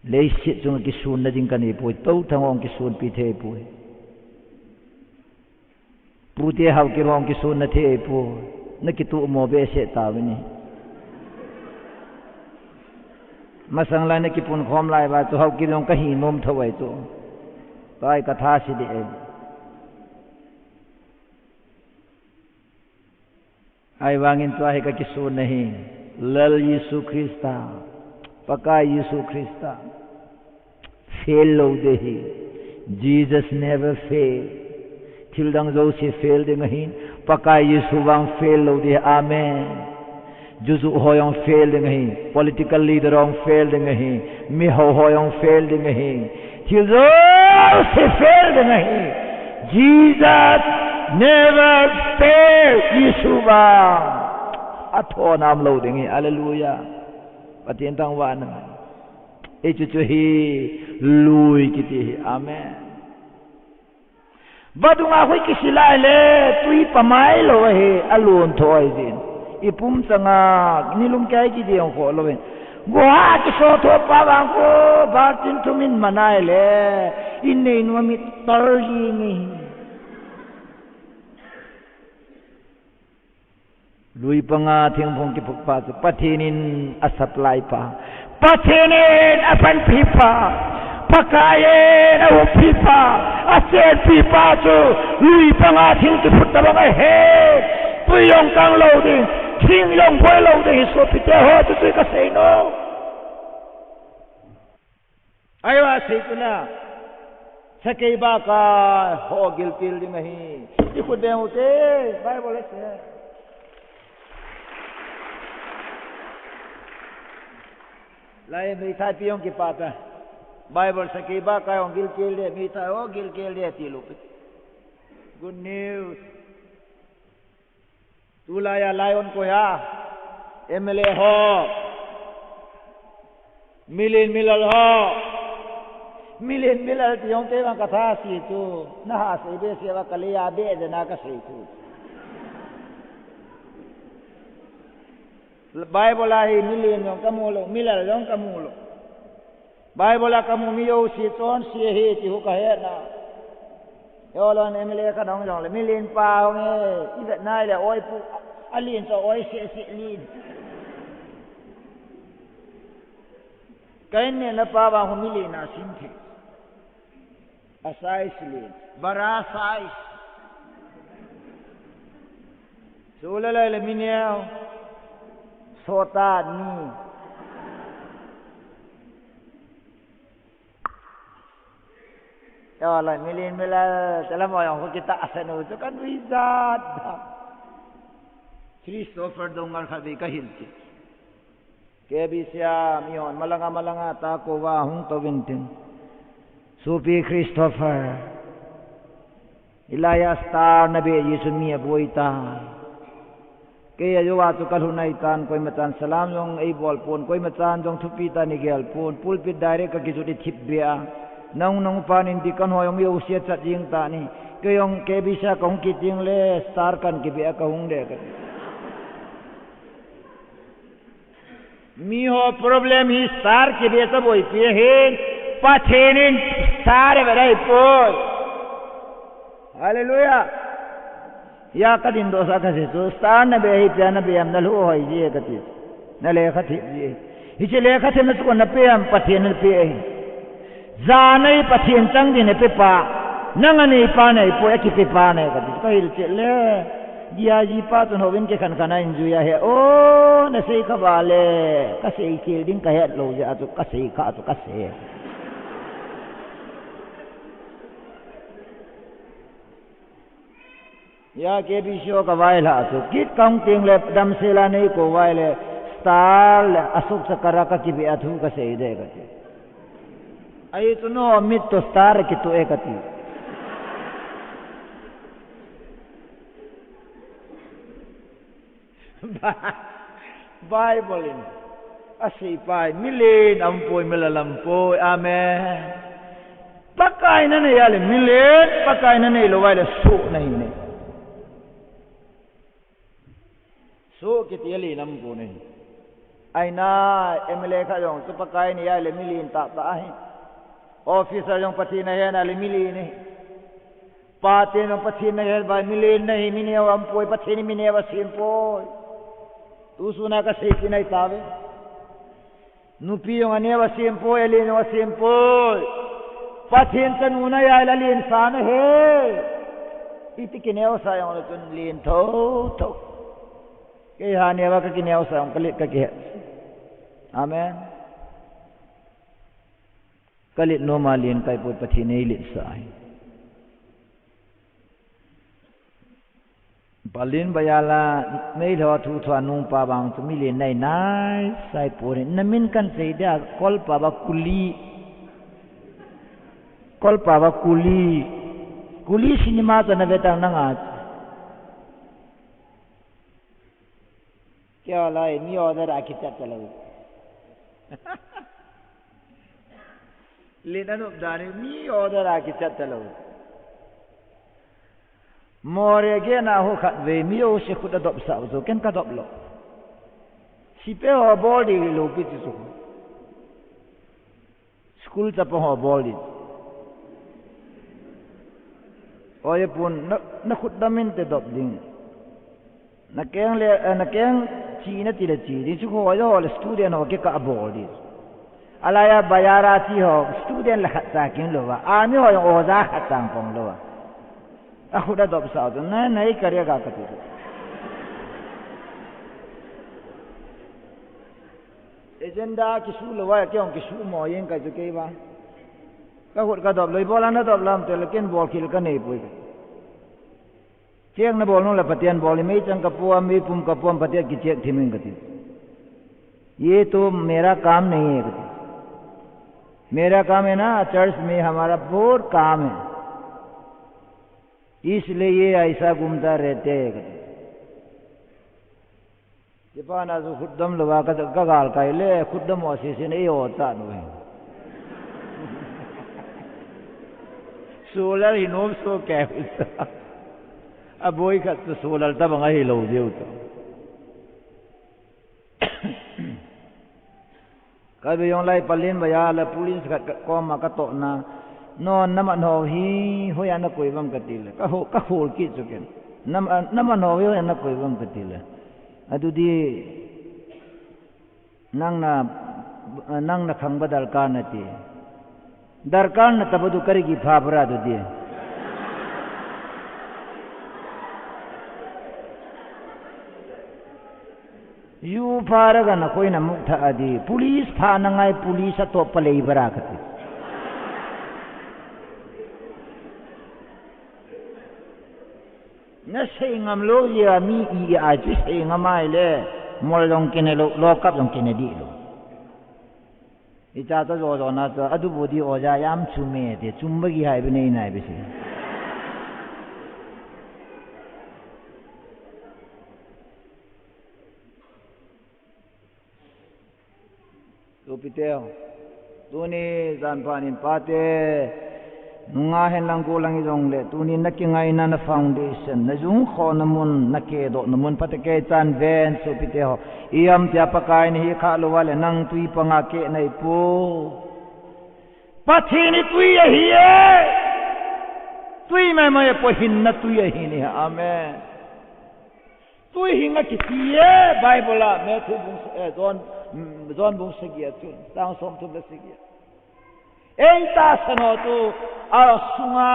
Leiset chunga kisunna ding ka nei poi, tou thang hong kisunpi thei poi. Pute Haokip hong kisunna thei poi. Na kituh mo behseh tauvin ahi. Masang lai na kipunkhom lai uva chu Haokip jong ka hi nom thou ahi chu. Tua hi ka tha se ding ahi. Ahivangin tua hi ka kisunna hi, Lal Jesu Christa, Pakai Jesu Christa, fail lou ding ahi. Jesus never fail. Thil dang jouse fail ding ahi, Pakai Jesu vang fail lou ding ahi. Amen. Juju ho jong fail ding ahi, political leader jong fail ding ahi, miho ho jong fail ding ahi. Thil jouse fail ding ahi. Jesus never fail. Jesu vang athonam lou ding ahi. Hallelujah. Pathen thangvah in um hen. Hichu chu hi lui kiti hi. Amen. Vadung a hoi kisi lai le, tui pamai lou ahi, alun tho ahi jin. Ipum changa, nilum kei kiding kho lou in. Goha kiso tho pa vang kho, baltin thum in manai le, innei nu a mit tar jing ahi. Lui panga thingphung kiphut pa chu Pathen in a supply pa. Pathen in a panpi pa. Pakai in a umpi pa. A chenpi pa chu lui panga thing kiphut tabang ahi. Tui jong kang lou ding, thing jong boi lou ding, sopite ho, chuchu kasei nom. Ahivang sei chu na, sakei bakai ho gilkel ding ahi. I khut beng u te, Bible asei. Lai meithai pi jong kipah ta. Bible sakei bakai ho gilkel ding, meithai ho gilkel ding ti lou pi. Good news. Tulai a lion koi a, M L A ho, milen milal ho, milen milal ti jong te vang ka tha se chu, na ha sei behseh uva ka lei a beh jeh a ka sei chu. Bible a hi milen jong ka mu lou, milal jong ka mu lou. Bible a ka mu mi jouse chonse ahi ti hi ka hetna. Eiho lon M L A khat hung jong le, milen pa hung e, i vet nai le, oi pu, alen chu oi seh seh len. Ka in nehna pa vang khu milen a sim thei. A size len, bara size. Chu le lai le mi neo. Thota ni. Yo, la, milin mila, tala mo yung kita asa no, so kan wizard. Christopher Dongal khabi kahil ti. K B C a mi hon malanga malanga ta ko va hung to vin tin. Supi Christopher. Elijah star na be Jesu mi a boi ta. Kei a yuva chu ka lhun ai tan, koima chan salam jong ei bol pon, koima chan jong thupi ta ni gel pon, pulpit direct ka kijut i thip be a. Nang nang pan in di kan hoi jong mi u sia chat jing ta ni. Kei jong K B C a ka hung kiting le star kan ki be a ka hung de ka. Mi ho problem hi star kibe ta boipi ahin, Pathen in star ve dai poi. Hallelujah. Ya ka din do sa ka se chu, star na be hi pia na be am na lu hoi ji ka ti. Na le kha thi ji. Hi che le kha the na chu na pe am Pathen na pe ahi. Janei Pathen chang din pe pa, nang a nei pa nei poi, a kipe pa nei ka ti, ka hil che le. Dia ji pa chun hovin ke khan khan a in ju ya he. O, na sei kha va le, ka sei khel ding ka het lo ja chu, ka sei kha chu, ka sei. Ya K B C o ka vai la chu. Kit kang ting le dam se la nei ko vai le star le asuk sa kara ka kibe a thu ka sei de ka ti. Ai tu no mit to star ki tu e ka ti. Bible in asei pai, milen aum poi, milalam poi. Amen. Pakai na nei a le milen, Pakai na nei lou vai le soh na hi nei. Soh kiti a le nam ko nei. Aina M L A kha jong chu Pakai nei a le milen tah tah ahi. Officer jong Pathen a hen a le milen ahi. Paten jong Pathen na hen vai, milen na hi, mi neo aum poi, Pathen in mi neo asem poi. Tu suna ka sei kit nai tave. Nupi jong aneo asem poi, alen jong asem poi. Pathen chanu na hi a le alen sa na hi. Iti kineo sa jong le chun len tho tho. Kei ha neo a ka kineo sa jong ka let ka kihe. Amen. Ka let nom a len kai poi, Pathen in ei let sa ahi. Palin Bayala, Meitei ho thu thua nung pa bang chu milen nei nai sai poi. Na min kan sei dia, Kolpa ba Kuli. Kolpa ba Kuli. Kuli cinema chu na ve tang nang a. Kei a lai, mi order a kichat talou. Len anop dan hi, mi order a kichat talou. Moreh gei na ho khat vei, mi ho se khut adop sa u chu, ken ka dop lou. Sipe ho bol di lou pi chu chu. School chapa ho bol di. Oi pun na, na khut dam in te dop ding. Na keng le, eh, na keng chi na ti le chi di chu ho, ho le student ho ke ka bol di. Alaya bayara chi ho student le khat cha kin lou va. Army ho jong oja khat chang pong lou va. A khut adop sa u chu, na, na i ka ria ga ka ti chu. Agenda kisu lou va, kei jong kisu mo yen ka chu kei va. Ka khut ka dop lou, bol ana dop lam te le ken bol khel ka nei poi. Check na bol nung le Pathen bol, meichang ka puam, meipum ka puam, Pathen kicheck thim in ka ti. ये तो मेरा काम नहीं है, कहते। मेरा काम है ना, चर्च में हमारा बहुत काम है, इसलिए ये ऐसा घूमता रहते हैं, कहते। Japan a chu khutdam lou va ka, ka gal kai le, khutdam o si si nei o cha nu. Solar hi nom so ke. A boi khat chu solar ta bang a hi lou diu chu. Ka be jong lai Palin Bayala police khat ka koma ka toh na. Non na man ho hi, hoiya na koi vang ka ti le. Ka ho, ka hol kit chu ken. Na, na man ho hi, hoiya na koi vang ka ti le. Adu di, nang na, nang na khang ba darkar na ti. Darkar na taba du kari ki pha bra du di. Ju pha ra ga na koi na muk tha a di. Police pha na ngai, police a to pa lei bara ka ti. Na sei ngam lo ya mi i a chu sei ngam ai le. Mol jong kine lo, lo kap jong kine di lo. Icha ta jo jo na ta, adu bodi oja yam chume te, chumba gi hai be nei nai be si. Sopite ho, tuni jan pha nin pate, nunga hen lang go lang i jong le, tuni na kingaina na foundation, na jung kho na mun, na ke do na mun, pate ke chan ven, sopite ho. I am tia Pakai ni hi kha lo va le, nang tui panga ke nai pu. Pathen hi tui ahi e. Tui mai mai po hin na tui ahi ni. Amen. Tui hing a kiti e, Bible a, Matthew bung, eh, John, mm, John bung sagi a chun, chang som thum le sagi a. Ei tahsan ho chu, a sunga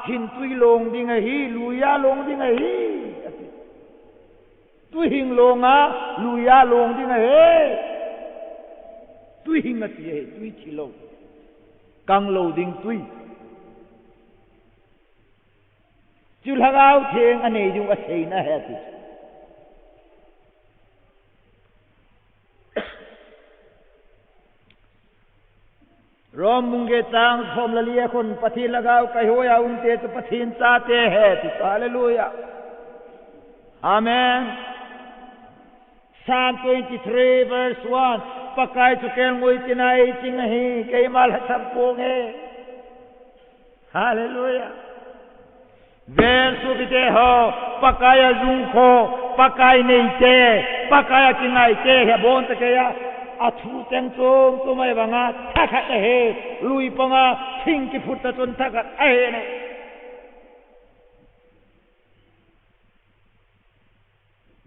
hin tui long ding ahi, lui a long ding ahi, ati. Tui hing long a, lui a long ding ahi. Tui hing ati ahi, tui thi lo. Kang lo ding tui. Chu Lhagao Theng a nei ding a seina ahi ati. Rom bung get chang som le li a khun Pathen Lhagao kei hoi a um te chu Pathen chate ahi ti. Hallelujah. Amen. Psalm twenty-three verse one. Pakai chu kelngoi tina ei ching ahi, keima lhasam ponge. Hallelujah. Ven sopite ho, Pakai a jung kho, Pakai nei te, Pakai a kingai te, hi abon ta kei a. A thu teng chom chom a i vang a, thakhat ahi, lui panga, thing kiphut ta chun thakhat ahi ne.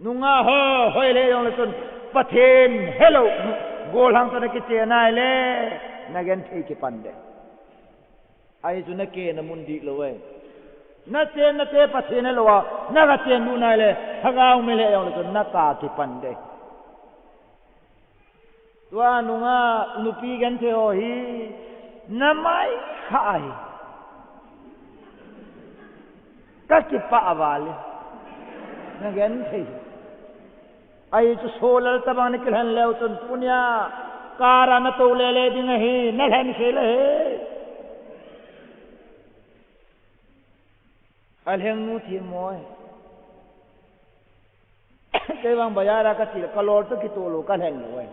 Nunga ho, hoi le jong le chun, Pathen helou, gollhang toh na kichen nai le, na genthei kipan de. Ahi chu na ke na mun di lo e. Na chen na te Pathen helou a, na ga chen lut nai le, Lhagao mi le jong le chun, na ka kipan de. Tua nunga nupi genthei ho hi na mai kha ahi. Ka kipah a vale. Na genthei. Ahi chu solal tabang ni kilhen leu chun tunia. Kara na to lele ding ahi. Na lhen se le he. Alheng nu thi moi. Kei vang bazar a ka ti le ka lol to kito lo ka lhen lo e.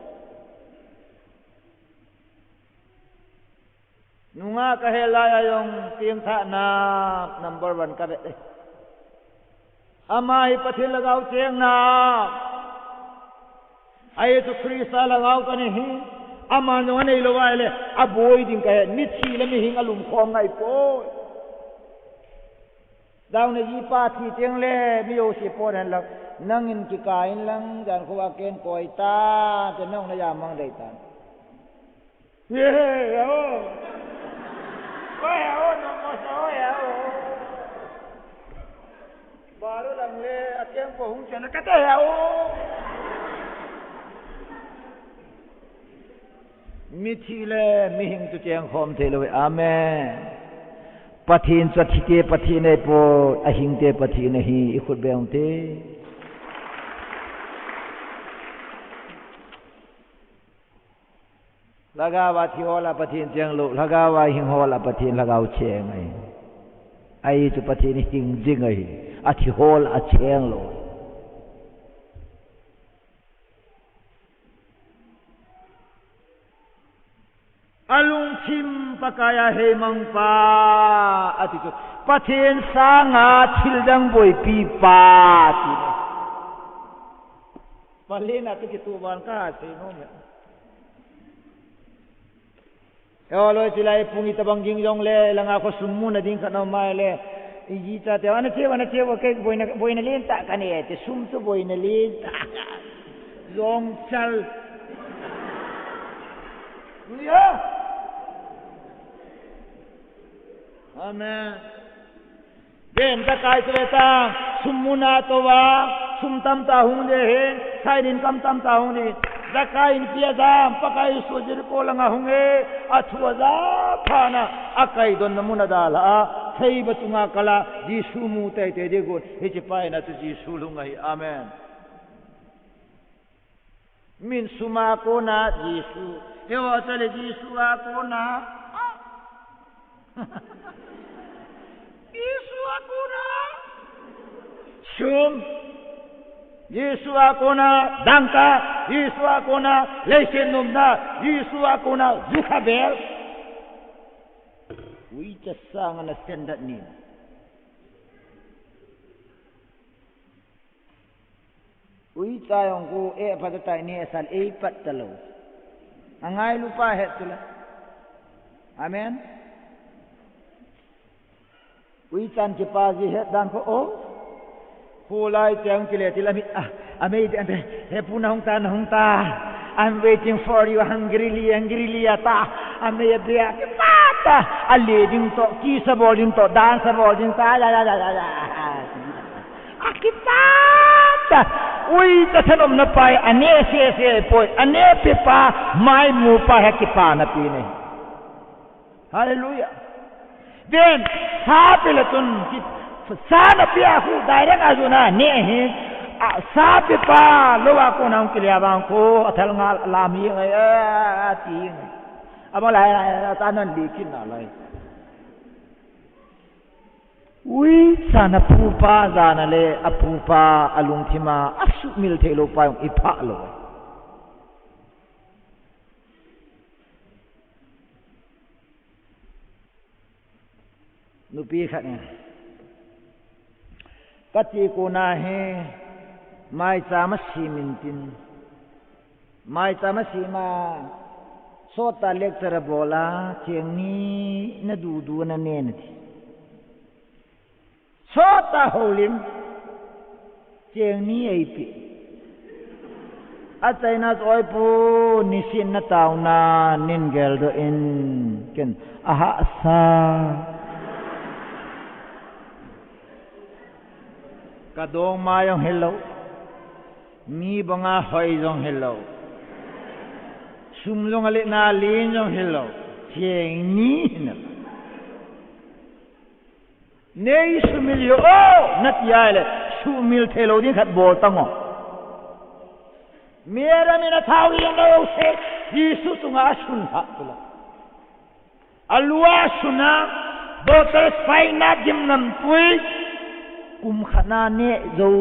Nunga ka he lai a jong tieng thah na number one ka ve e. Ama hi Pathen Lhagao cheng na. Ahi chu Christa Lhagao ka nei hi. Ama jong a nei lo vai le, a boi ding ka he, mithi le mihing a lum khom ngai poi. Dau na ji pa thi teng le, mi jouse pon hen lang, nangin kika in lang, jan kho a ken koi ta, te nong na ja mang dei ta. Ye, ye, o. Oi, o, no, mo, so, ye, o. Baro lang le, a keng ko hung chen ka te ya o. Mithi le mihing chu cheng khom thei lo. Amen. Pathen chu athi te Pathen ahi poi, ahing te Pathen ahi, i khut beng te. Lhagao a thi ho lah Pathen cheng lou, Lhagao a hing ho lah Pathen Lhagao cheng ahi. Ahi chu Pathen hing jing ahi. Athi ho lah acheng lou. Alungthim Pakai a heimang pa, ati chu. Pathen sanga thil dang boipi pa, ati. Palen a tu kitu ban ka sei nom e. Eo loi, chulai pung itabang ging jong le, langa kho sum muna ding khat na mai le. Iji chate, ana che, ana che, kei boina, boina len tah ka nei, te sum chu boina len tah. Jong chal. Hallelujah. Amen. Ven ta kai chu ve ta, sum muna tou va, sum tamtah hung ding ahi. Sai din kam tam ta hung ni. Zakai inpi a jam, Pakai Jesu Jericho langa hung e, athu aja phat na, akai donna mun a dalha a, theiba chunga kal a, Jesu mu teitei ding gon, hiche pa hin a chu Jesu lhung ahi. Amen. Min sum a kona Jesu. Eiho chule Jesu a kona. Jesu a kona. Sum. Jesu a kona dangka. Jesu a kona leiset nopna. Jesu a kona jukhabel. Uicha sanga na standard ni. Uicha jong khu, eh, phat atai ni, asal ei pat talou. Angailu pa het tule. Amen. Uichan kipa ji het dan khu, oh. Khu lai cheng kile tile mi, ah, amei de, amei, he pu na hung ta, na hung ta. I'm waiting for you, hungrily, hungrily, ata. Amei a bia, kipa ta. Ale ding to, kisa bol ding to, dance bol ding ta, ya, ya, ya, ya, ya. Akipah ta. Uicha thanom na pa hi, ane sese poi, ane pe pa, maimu pa hi kipana pi ne. Hallelujah. Then, sa pe le tun, ki, sa na pe a khu, direct a jona ne hi, a, sa pe pa, lou a kona hung kile a vang khu, athal nga lam hi, a, a, a, ti. Abang lai, a, a, ta nan li kin na lai. Uicha na pupa jana le apupa alungthima asuhmil theilou pa jong ipha lou. Nupi khat in, kati kona hi maicham asem in tin, maicham asem a, sot a lecture abol a, cheng ni na dudu na ne nati. Sot a houlim, cheng ni eipe. Achaina chu, oi pu, nisin na taona, nin geldoh in, ken, ahahsa. Ka dongma jong hilou. Mi banga hoi jong hilou. Sum jong ale na lin jong hilou. Cheng ni na. Nei sumil hih o, nati a le, sumil theilou ding khat bol tang o. Mary min a thao jong lou se, Jesu chunga asun lhah tula. Alua suna, bottles paina, gimnamtui, kum khat na neh jou,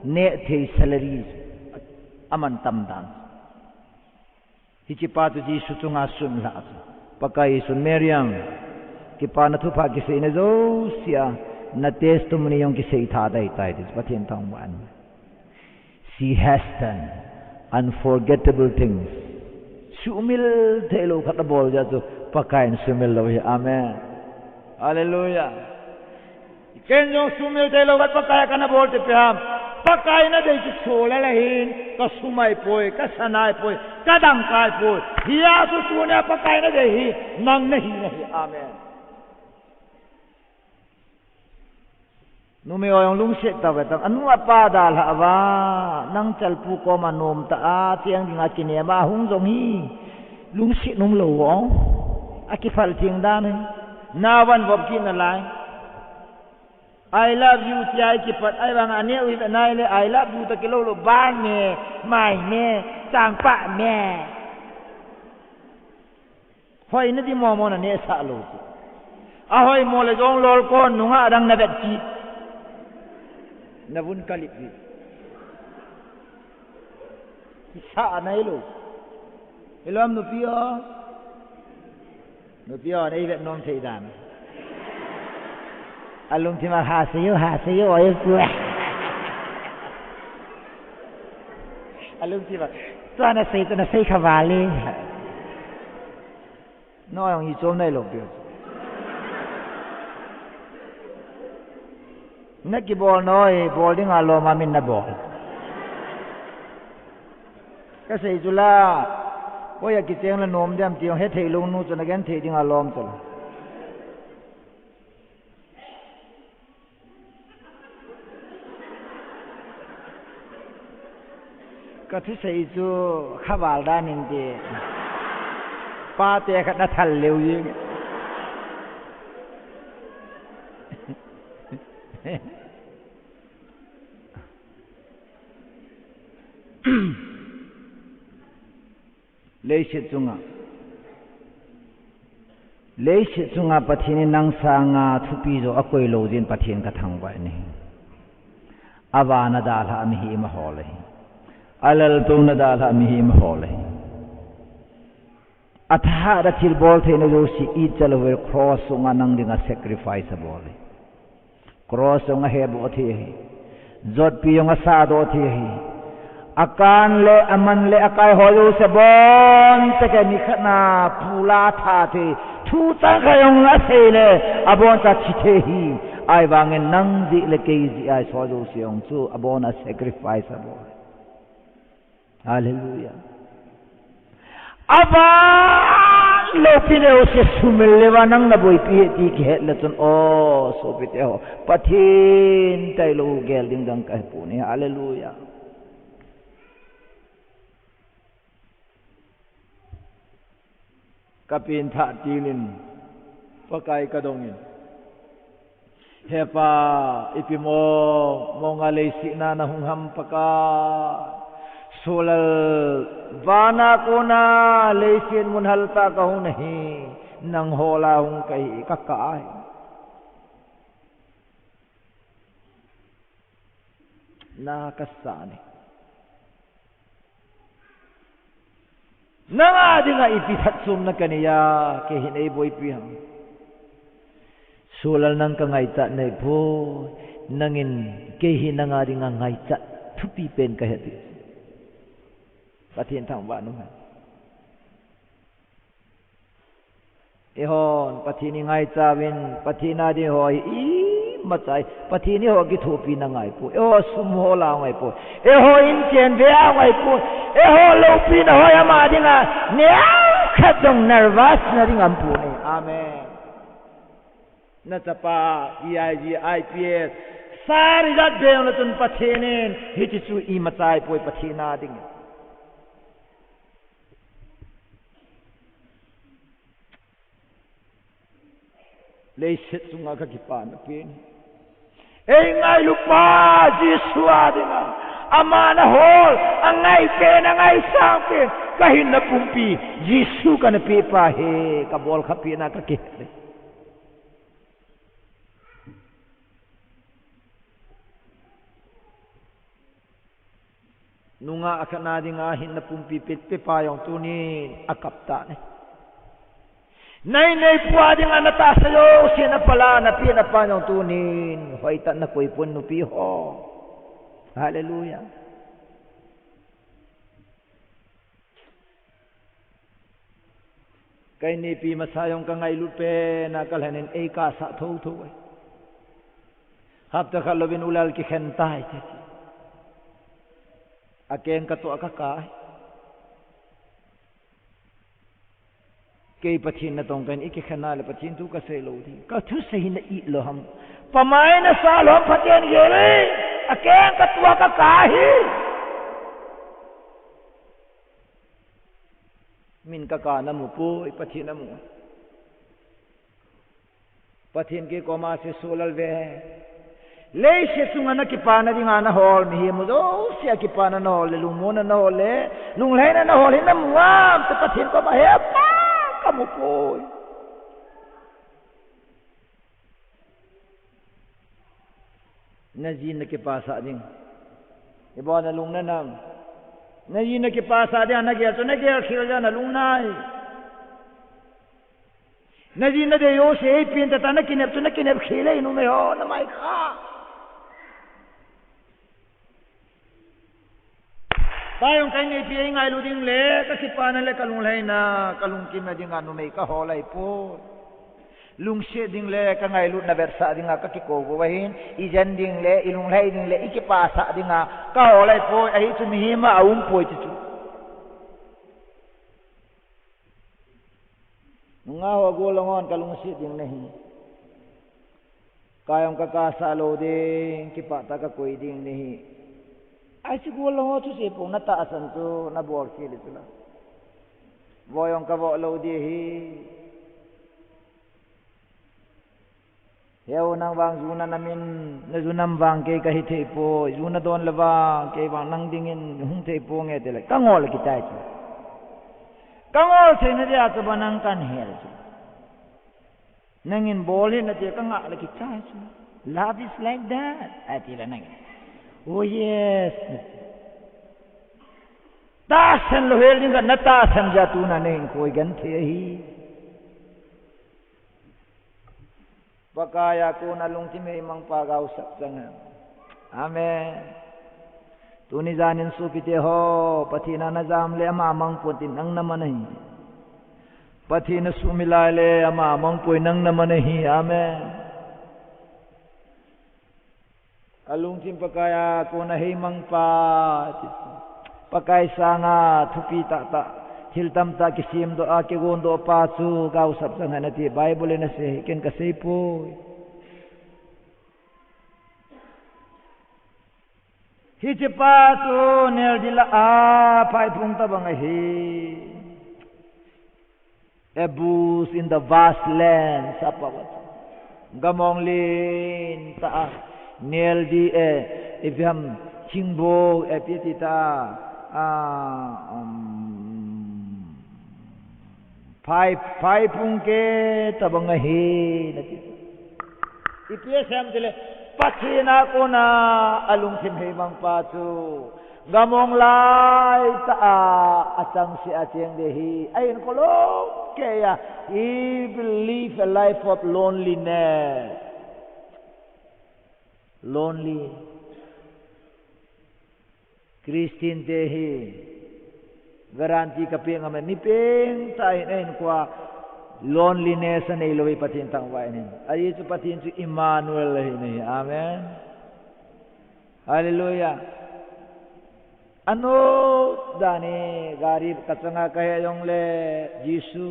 neh thei salary, aman tam dan. Hiche pa chu Jesu chunga sun lhah chu. Pakai Jesun, Mary ang, kipana thupha kiseina jousea, na testimony jong kisei tha dai tai ti chu Pathen thangvah in. She has done unforgettable things. Sumil theilou khat abol jeh chu Pakai in sumil lou ahi. Amen. Hallelujah. Ken jong sumil theilou khat Pakai a kana bol chu ipi ham. Pakai nadei chu chol a la hin, ka sum ahipoi, ka sana ahipoi, ka dangka ahipoi. Hia chu tunia Pakai nadei hi, nang nahi nahi. Amen. Numei ho jong lungset tave tang, anu apa dalhah uva, nang chalpu koma nom tah a, cheng dinga kinem a hung jong hi, lungset umlou o. Akiphal theng dan hi. Naovan vop kit nalai. I love you, tia ikipat, ahivang aneo hi ve nai le, I love you, toh kilou lou, ban me, mai me, changpah me. Hoina di momo na nehsah lou chu. Ahoi mo le jong lolkon nunga adang na vet kit. Na vun kalip hi. Sa anai lou. Hilom nupi o. Nupi o, nei vet nom thei dan. Alungthim a ha se yo, ha se yo, oi pu. Alungthim a, tua na sei, tua na sei kha vale. No, jong i chom nai lou pi. Na kibol noi, bol dinga lom a min na bol. Ka sei chu la, koi a kicheng la nom diam ti jong hethei lou nu chu na genthei dinga lom chu la. Ka thusei chu khaval dan in ti. Pate khat na thal leu jing. Leiset chunga, leiset chunga Pathen in nang sanga thupi jo akoi lou jeh in Pathen ka thangvah in ahi. Avana dalha mihem ahol ahi. Alaltouna dalha mihem ahol ahi. Athahat a thilbol theina jouse it chalou vin cross chunga nang dinga sacrifice abol ahi. Cross jong aheboh thei ahi. Jotpi jong asahdoh thei ahi. Akan le aman le akai ho jouse abon tah a nikhat na pula atha thei. Thu chang khat jong asei le abon tah a thi thei ahi. Ahivangin nang jeh le kei jeh a eiho jouse jong chu abon a sacrifice abol. Hallelujah. Avan loupi neocha sumil leuva nang naboipi ahi ti kihet le chun, o, sopite ho, Pathen tailou gel ding dang kahepon ahi. Hallelujah. Ka pengthah tilin, Pakai ka dongin. He Pa, ipi mong monga leiset na nahung ham Pakai. Sollal vana kona leiset mun haltah kahung nahi, nang hola hung kahi, kakah ahi. Na kasa ne. Nanga dinga ipi thatchomna kaneiya, kei hin eiboipi ham. Sollal nang kangaichat naipoi, nangin kei hi nanga dinga ngaichat thupi pen kahi ti. Pathen thangvah in um hen. Eihon Pathen ingaicha uvin, Pathen a ding ho hi imacha ahi. Pathen eiho kithopina ngaipoi. Eiho sum hola ngaipoi. Eiho inchen vea ngaipoi. Eiho loupina ho ama dinga neokhat jong nervous na ding aumpoi. Amen. Nachapa, D I G, I P S, sa result beng le chun Pathen in, hiche chu imacha ahipoi Pathen a ding. Leiset chunga kakipana pen. Eingailupa Jesu a dinga. Ama nahol, angaipen, angaisang pen. Kahinna pumpi, Jesu kana pehpa hi, kabol khapina kakihe. Nungah khat na dinga hinna pumpi pe, pepa jong tunin akap tan ahi. Nai neipu a dinga natahsa jouse napala, napeh napa jong tunin hoitah in nakoi pon nupi ho. Hallelujah. Ka inneipi masa jong kangailut pen a kalhen in eikasah thotho ahi. Hapta khat louvin u Lal kikhen tai ti. Akeng katoh a kakah ahi. Kei Pathen natong kahin, ikikhen a le Pathen thu kasei lou ding. Kathusei hi na-it lou ham. Pamai nasa lou ham Pathen gel e. Akeng katoh a kakah ahi. Min kakah namu poi, Pathen amu. Pathen kei koma asei, Solal ve. Leiset chunga nakipana dinga nahol mihem jouse a kipana nahol le, lungmonna nahol le, lunglhaina nahol hi namu am ti Pathen koma, He Pa, kamu poi. Najin nakipasah ding. Ibol a nalung nanang. Najin nakipasah ding, nagel chu nagel khel jeh a nalung nai. Najin nadei jouse eipen tah tah, nakinep chu nakinep khel e, numei ho, namai kha. Pa jong ka inneipi eingailu ding le, kakipana le kalunglhaina, kalungkimna dinga numei kahol ahipoi. Lungset ding le kangailutna vetsah dinga kakikou bou ahin, ijen ding le, ilunglhai ding le, ikipasah dinga kahol ahipoi, ahi chu mihem a aumpoi ti chu. Nungah ho gol longon kalungset ding nahi. Ka jong kakasah lou ding, kipah tah a kakoi ding nahi. Ahi chu gol ho chu seipong na tahsan chu na bol khel chu la. Vo jong ka vo lou di hi. Heo nang vang ju na nam in, na ju nam vang kei ka hi thei poi, ju na don le vang kei vang nang dingin hung thei ponge tile. Ka ngol kitai chu. Ka ngol thei na dia chu ba nang kan hel chu. Nangin bol hih na ti ka ngah le kichai chu. Love is like that. Ati le nangin. Oh yes. Tahsan lou hel ding ka na tahsan ja tu na nei koi gan the hi. Pakai a kona lungthim heimang pa gaosap chang hen. Amen. Tuni janin sopite ho, Pathen a na jam le ama mang pon tin nang na man ahi. Pathen a sumil lai le ama mang poi nang na man ahi. Amen. A lungthim Pakai a kona heimang pa, Pakai sanga thupi tahtah, thil tamtah kisemdoh a, kigondoh pa chu gaosap chang hen ati Bible in asei, ken ka sei poi. Hiche pa chu neldi lah a phaiphung tabang ahi. A bush in the vast land, sapa wat. Gamong lentah a neldi e, ipi ham thingbou e ipi ti ta, a, um, phai, phaiphung keh tabang ahi, nati. Ipi asei em tile, Pathen a kona a lungthim heimang pa chu gamong laitah a, achang seh a cheng ding ahi. Ahin kholom kei a, he will live a life of loneliness. Lonely. Christian te hi guarantee ka pe ngam e, mi pengtah in ahinkhoa loneliness anei lou hi Pathen thangvah in ahi. Ajeh chu Pathen chu Emmanuel ahi. Amen. Hallelujah. Anom dan in gari ka changa ka he jongle Jesu.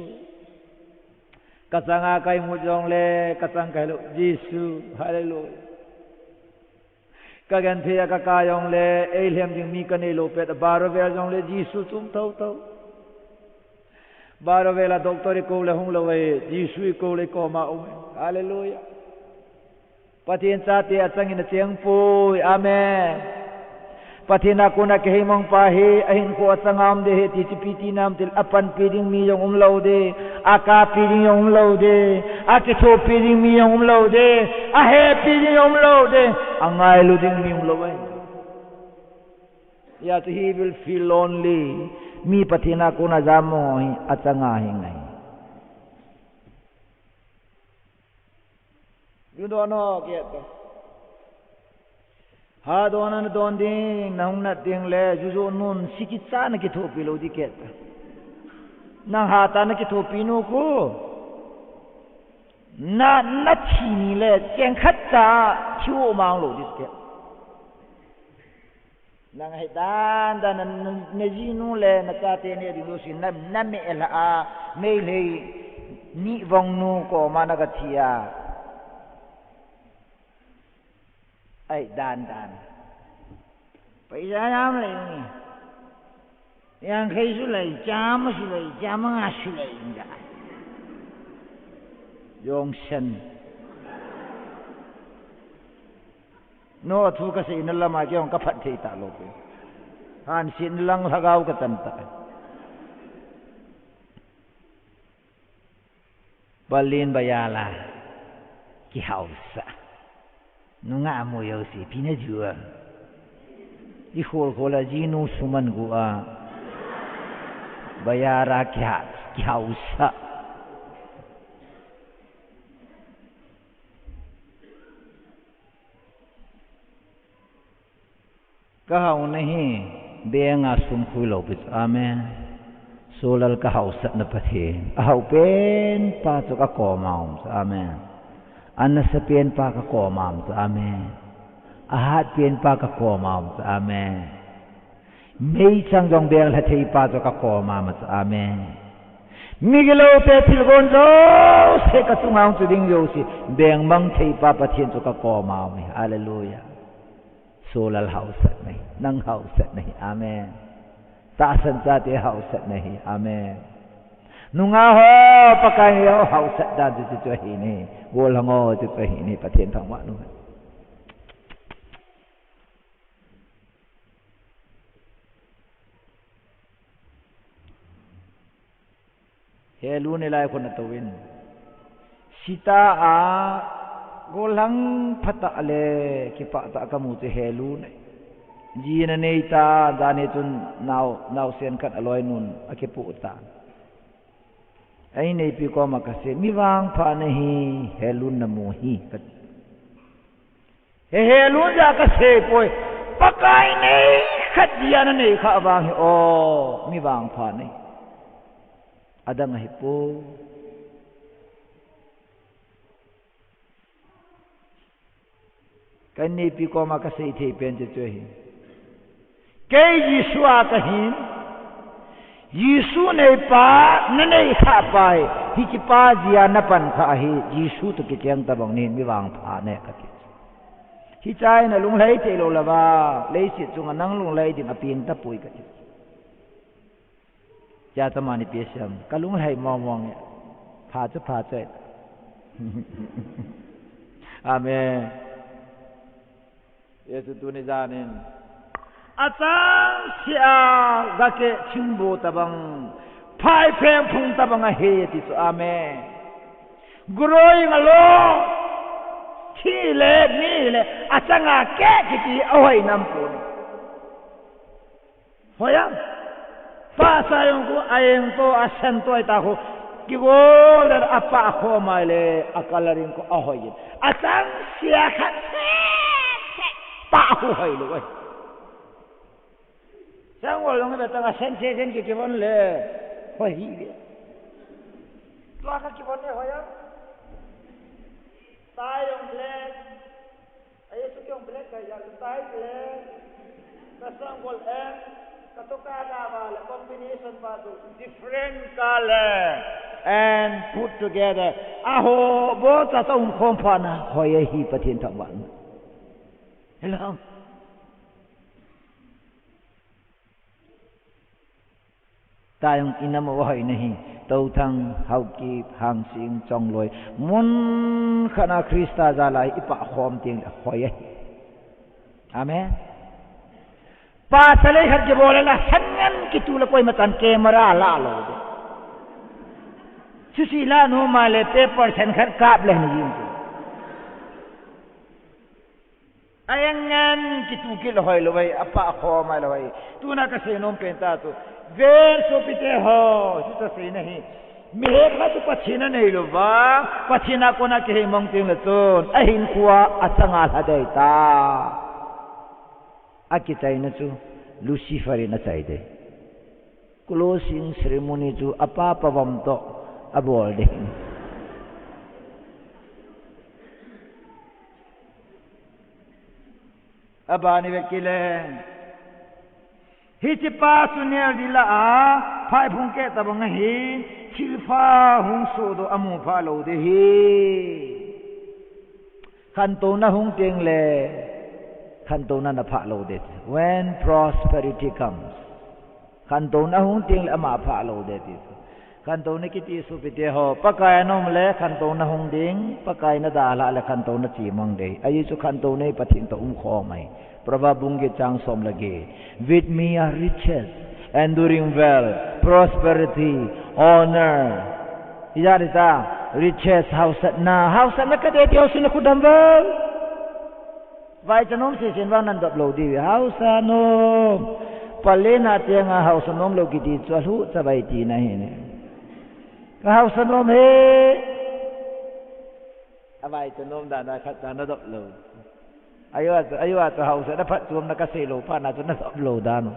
Ka changa ka imut jongle ka chang ka helou Jesu. Hallelujah. Ka genthei a ka kap jongle, eilhem ding mi ka neilou pet a, bar a vel jongle Jesu chu um thotho. Bar a vel a doctor i kou le hung lou ahi, Jesu i kou le i koma um ahi. Hallelujah. Pathen chate achangin acheng poi. Amen. Pathen a kona kiheimang pa hi ahinkho achanga um ding ahi ti chu ipi ti nam tile, apanpi ding mi jong um lou ding, akappi ding jong um lou ding, akithopi ding mi jong um lou ding, ahepi ding jong um lou ding, angailu ding mi um lou ahi. Hijeh chun he will feel lonely. Mi Pathen a kona jam mong hi achanga hi ngai. Ju don o kiti. Hat don a na don ding, na hung nat ding le, ju ju nun, si kicha na kithopi lou ding kiti. Nang hat a na kithopi nu khu. Na, na thi ni le, cheng khat cha, thi u mang lou ding kiti. Nang ahi dan dan na, na, na jinu le na chate neh ding jouse na, na meh lha a, Meitei nivong nu koma na ga thi a. Ahi dan dan. Paisa jam lei ni. Yangkhei su lei, chama su lei, chama nga su lei, nga. Jong sen. No, thu ka seina lama kei jong ka phat thei talou pi. Hansetna lang lhagao ka chan ta. Berlin bazar a kihaosah. Nungah mu jouse ipi na ju a. I khol khol a jinu suman gu a. Bazar a kiha, kihaosah. Ka haona hi, bank a sum khui lou pi chu, amen. Solal ka haosatna Pathen. A hao pen pa chu ka koma um chu, amen. A nasa pen pa ka koma um chu, amen. A hat pen pa ka koma um chu, amen. Meichang jong beng lha thei pa chu ka koma um chu, amen. Migilou te thilgon jouse ka chunga hung chu ding jouse, beng mang thei pa Pathen chu ka koma um e. Hallelujah. Solal hausatna hi, nang hausatna hi. Amen. Tahsan chate hausatna hi. Amen. Nungah ho, Pakai neiho hausat dan chu chuchu ahi nahi. Gollhang ho, chuchu ahi nahi. Pathen thangvah in um hen. Hell u nalai khun atouvin. Sita a gollhang phatah le kipah tah a kamu chu hell u ahi. Jin anei tan, jan hi chun nao, naosen khat aloinun akipoh tan. Ahin neipi koma kasei, mi vangpha nahi, hell un namu hi, kati. He hell un jeh a kasei poi. Pakai nei khat jin anei kha vang hi, o, mi vangpha nahi. Adang ahipoi. Kahin neipi koma kasei thei pen chu chu ahi. Kei Jesu a kahin. Jesu neipa, nanei kha pa hi. Hichepa jeh a napan kha ahi. Jesu toh kicheng tabang nahin, mi vangpha nahi kati. Hichea nalunglhai thei lou lou va. Leiset chunga nang lunglhai ding apeng tapoi kati. Cha ta mani pi siam. Kalunglhai mong mong e. Pha chu pha chu e. Amen. Jesu tuni janin. Achangseh a gakeh thingbo tabang. Phaipheng phung tabang ahi ti chu. Amen. Growing alone. Thi le, mi le, achanga keh kiti ahoi nam pon. Hoi a. Pahcha jong khu, a-eng toh, asan toh, ahi ta khu. Kigol dan apah khom a le, a-colouring khu ahoi in. Achangseh a khat seh seh. Pah khu hoi lou ahi. Sang gol jong ve tang asan seh seh kikivon le. Hoi hi ve. Tua kha kivon le hoi a. Tai jong black. Ahi chu kei jong black kahi a, tai black. Ka sanggol em, ka toka ga vale, combination pa chu different color and put together. Aho, bocha cha um khom phat na, hoi ahi Pathen thangvah in. Hello. Tayong inam u ahoi nahi, Touthang, Haokip, Hangsing, Chongloi, mun khat a Christa jal a ipah khom teng le hoi ahi. Amen. Pahcha lei khat kibol le la, san ngen kitu le koima chan camera la lou de. Chuche la nom a le paper san khat kap le ni jing. A-eng ngen kitu kit le hoi lou ahi, apah khom a le hoi. Tuna kasei nom pen ta chu. Ven sopite ho, chu kasei nahi. Mihem khat chu Pathen anei lou va, Pathen a kona kihei mong teng le chun, ahinkhoa achanga lha dei ta. Akichaina chu Lucifer in achai dei. Closing ceremony chu apa pavam toh abol ding. Abani ve kile. Hichepa chu neldi lah a, phaiphung keh tabang ahi, thilpha hung sohdoh amu pha lou ding ahi. Khantouna hung teng le, khantouna na phah lou ding. When prosperity comes, khantouna hung teng le ama phah lou ding ti. Khantouna kiti sopite ho, Pakai a na um le khantouna hung ding, Pakai na dalhah le khantouna chemang ding. Ajeh chu khantouna hi Pathen toh umkhom ahi. Proverb bung get chang som le get. With me are riches, enduring wealth, prosperity, honor. Ijat hita, riches, haosatna, haosatna kati ti ho suna khut dam vel. Vaicha nom sesen vang nan dop lou diu, haosa nom. Palen a teng a haosa nom lou kiti chu alhuh chavai tina ahi ne. Ka haosa nom e. Avaicha nom dan a khat cha na dop lou. Ajeh chu, ajeh chu haosatna phatchomna kasei lou phat na chu na dop lou dan u.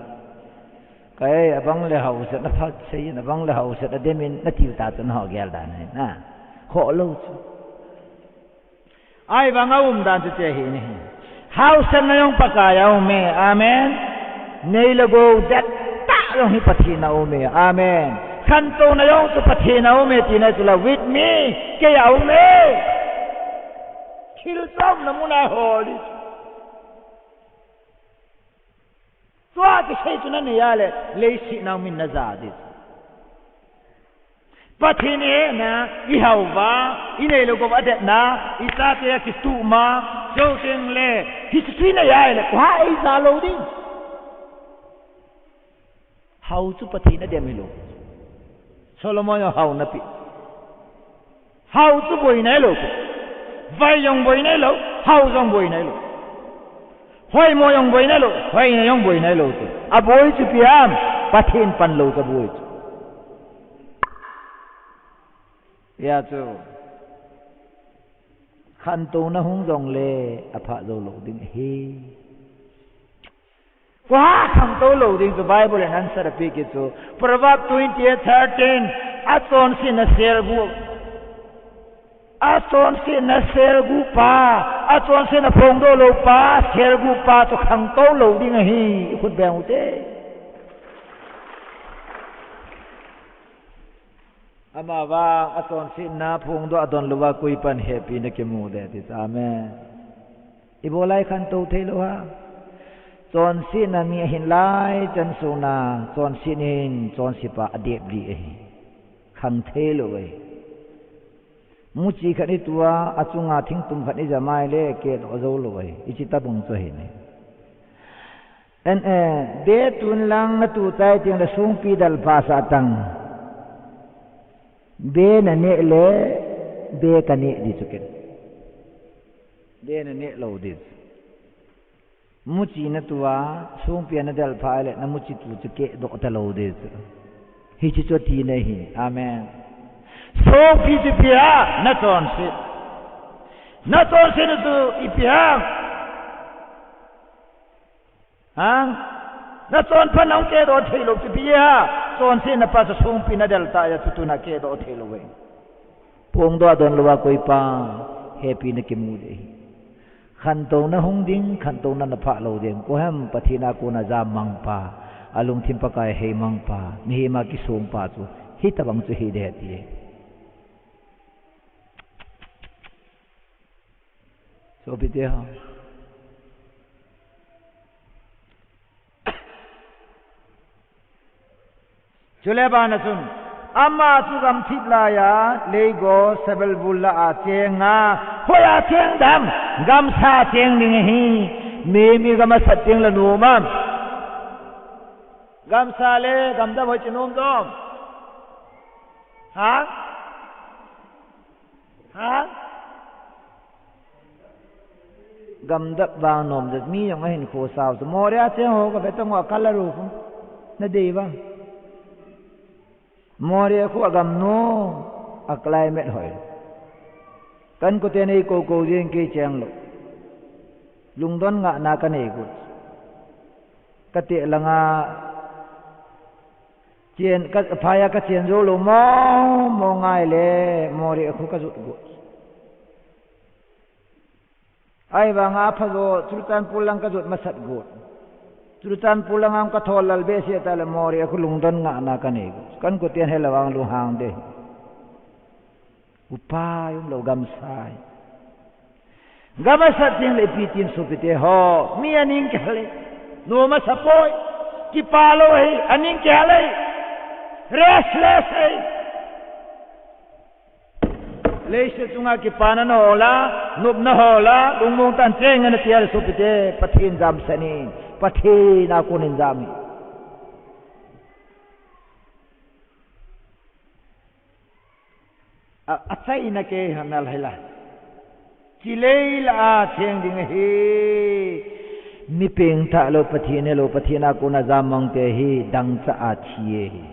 Kei abang le haosatna phat seiyin, abang le haosatna demin natiu ta chu naho gel dan ahi na. Khoh lou chu. Ahivang a umdan chu hiche hi ahi. Haosatna jong Pakai a um e. Amen. Nei le gou dettah jong hi Pathen a um e. Amen. Khantouna jong chu Pathen a um e tina chu la with me. Kei a um e. Thil chom na mun a hol ding. Tua kisei chu nanei a le, leiset nao min naja ding. Pathen in na, ihao uva, inei lou uva adetna, ichate akituh ma, chuteng le, hiche chu inei a le, koi ham eija lou ding. Hao chu Pathen in adem hilou. Solomon in hao ana pe. Hao chu boi nailou. Vai jong boi nailou, hao jong boi nailou. Hoimo jong boi nailou, hoina jong boi nailou chu. Aboi chu ipi ham, Pathen panlou chu aboi chu. Hijeh chun, khantouna hung jongle, apha jou lou ding ahi. Koi ham khantou lou ding chu Bible in answer apeh kit chu. Proverbs twenty-eight thirteen, achonsetna selguh. Achonsetna selguh pa, achonsetna phongdoh lou pa, selguh pa chu khantou lou ding ahi, ikhut beng ute. Amavang achonsetna phongdoh adon louva koi pan hepina kimu ding ati chu, amen. Ibola ikhantou thei lou ham? Chonsetna mi ahin lai chan sunga, chonset in chonsepa adep ding ahi. Khang thei lou ahi. Muchi khat ituh a, achunga thingtum khat ijam a ahile, kehdoh jou lou ahi. Hiche tobang chu ahi ne. En, eh, be tun lang natu chai teng le songpi dalpha sah tan. Be naneh le, be kaneh ding chu ken. Be naneh lou ding. Muchi natu a, songpi a nadalpha le, namuchi tu chu kehdoh talou ding chu. Hiche chu tina ahi. Amen. Songpi chu ipi ham, nachonset. Nachonsetna chu ipi ham. Ha? Nachonphatna hung kehdoh thei lou chu ipi ham. Chonsetna pa chu songpi nadel tah a chu tuna kehdoh thei lou ve. Phongdoh adon louva koi pa, hepina kimu ding ahi. Khantouna hung ding, khantouna naphah lou ding. Koi ham Pathen a kona jammang pa, alungthim Pakai heimang pa, mihem a kisong pa chu, hitobang chu hiding ahi. Sopite ho. Chule abana chun, ama chu gamthip laiya, leigo, sabel bul lah a cheng a, hoiya cheng dem, gamsa cheng ding ahi, mi, mi gam asat teng le nom am. Gamsa le, gamdap hoiche nom dem. Ha? Ha? Gamdap vang nom ding, mi jong ahin khosa u chu. Moreh a cheng ho kave tang uva, color u khu. Nadei uva. Moreh khu agam nom, a climate hoi. Kan koten eikou kou jeng kei cheng lou. Lungdon ngahna kanei got. Kate langa Chen, ka, phaiya kachen jou lou mong mong ngai le, Moreh khu kajot got. Ahivanga aphajo, Churachandpur lang kajot masat got. Churachandpur lang a kathol lal behseh tah le, Moreh khu lungdon ngahna kanei got. Kan koten helou vang lunghang ding. Upai umlou gamsa ahi. Gam asat teng le ipi tin sopite ho, mi aning kihal e. Nom asa poi. Kipa lou ahi, aning kihal e. Restless ahi. Leiset chunga kipana naho la, nopna ho la, lungmong tah in cheng in nati a le sopite, Pathen jamsen in, Pathen a konin jam in. A, achaina kei hana lai la. Hiche lei lah a cheng ding ahi. Mi pengthah lou, Pathen helou, Pathen a kona jammang te hi dangchah a thi ahi.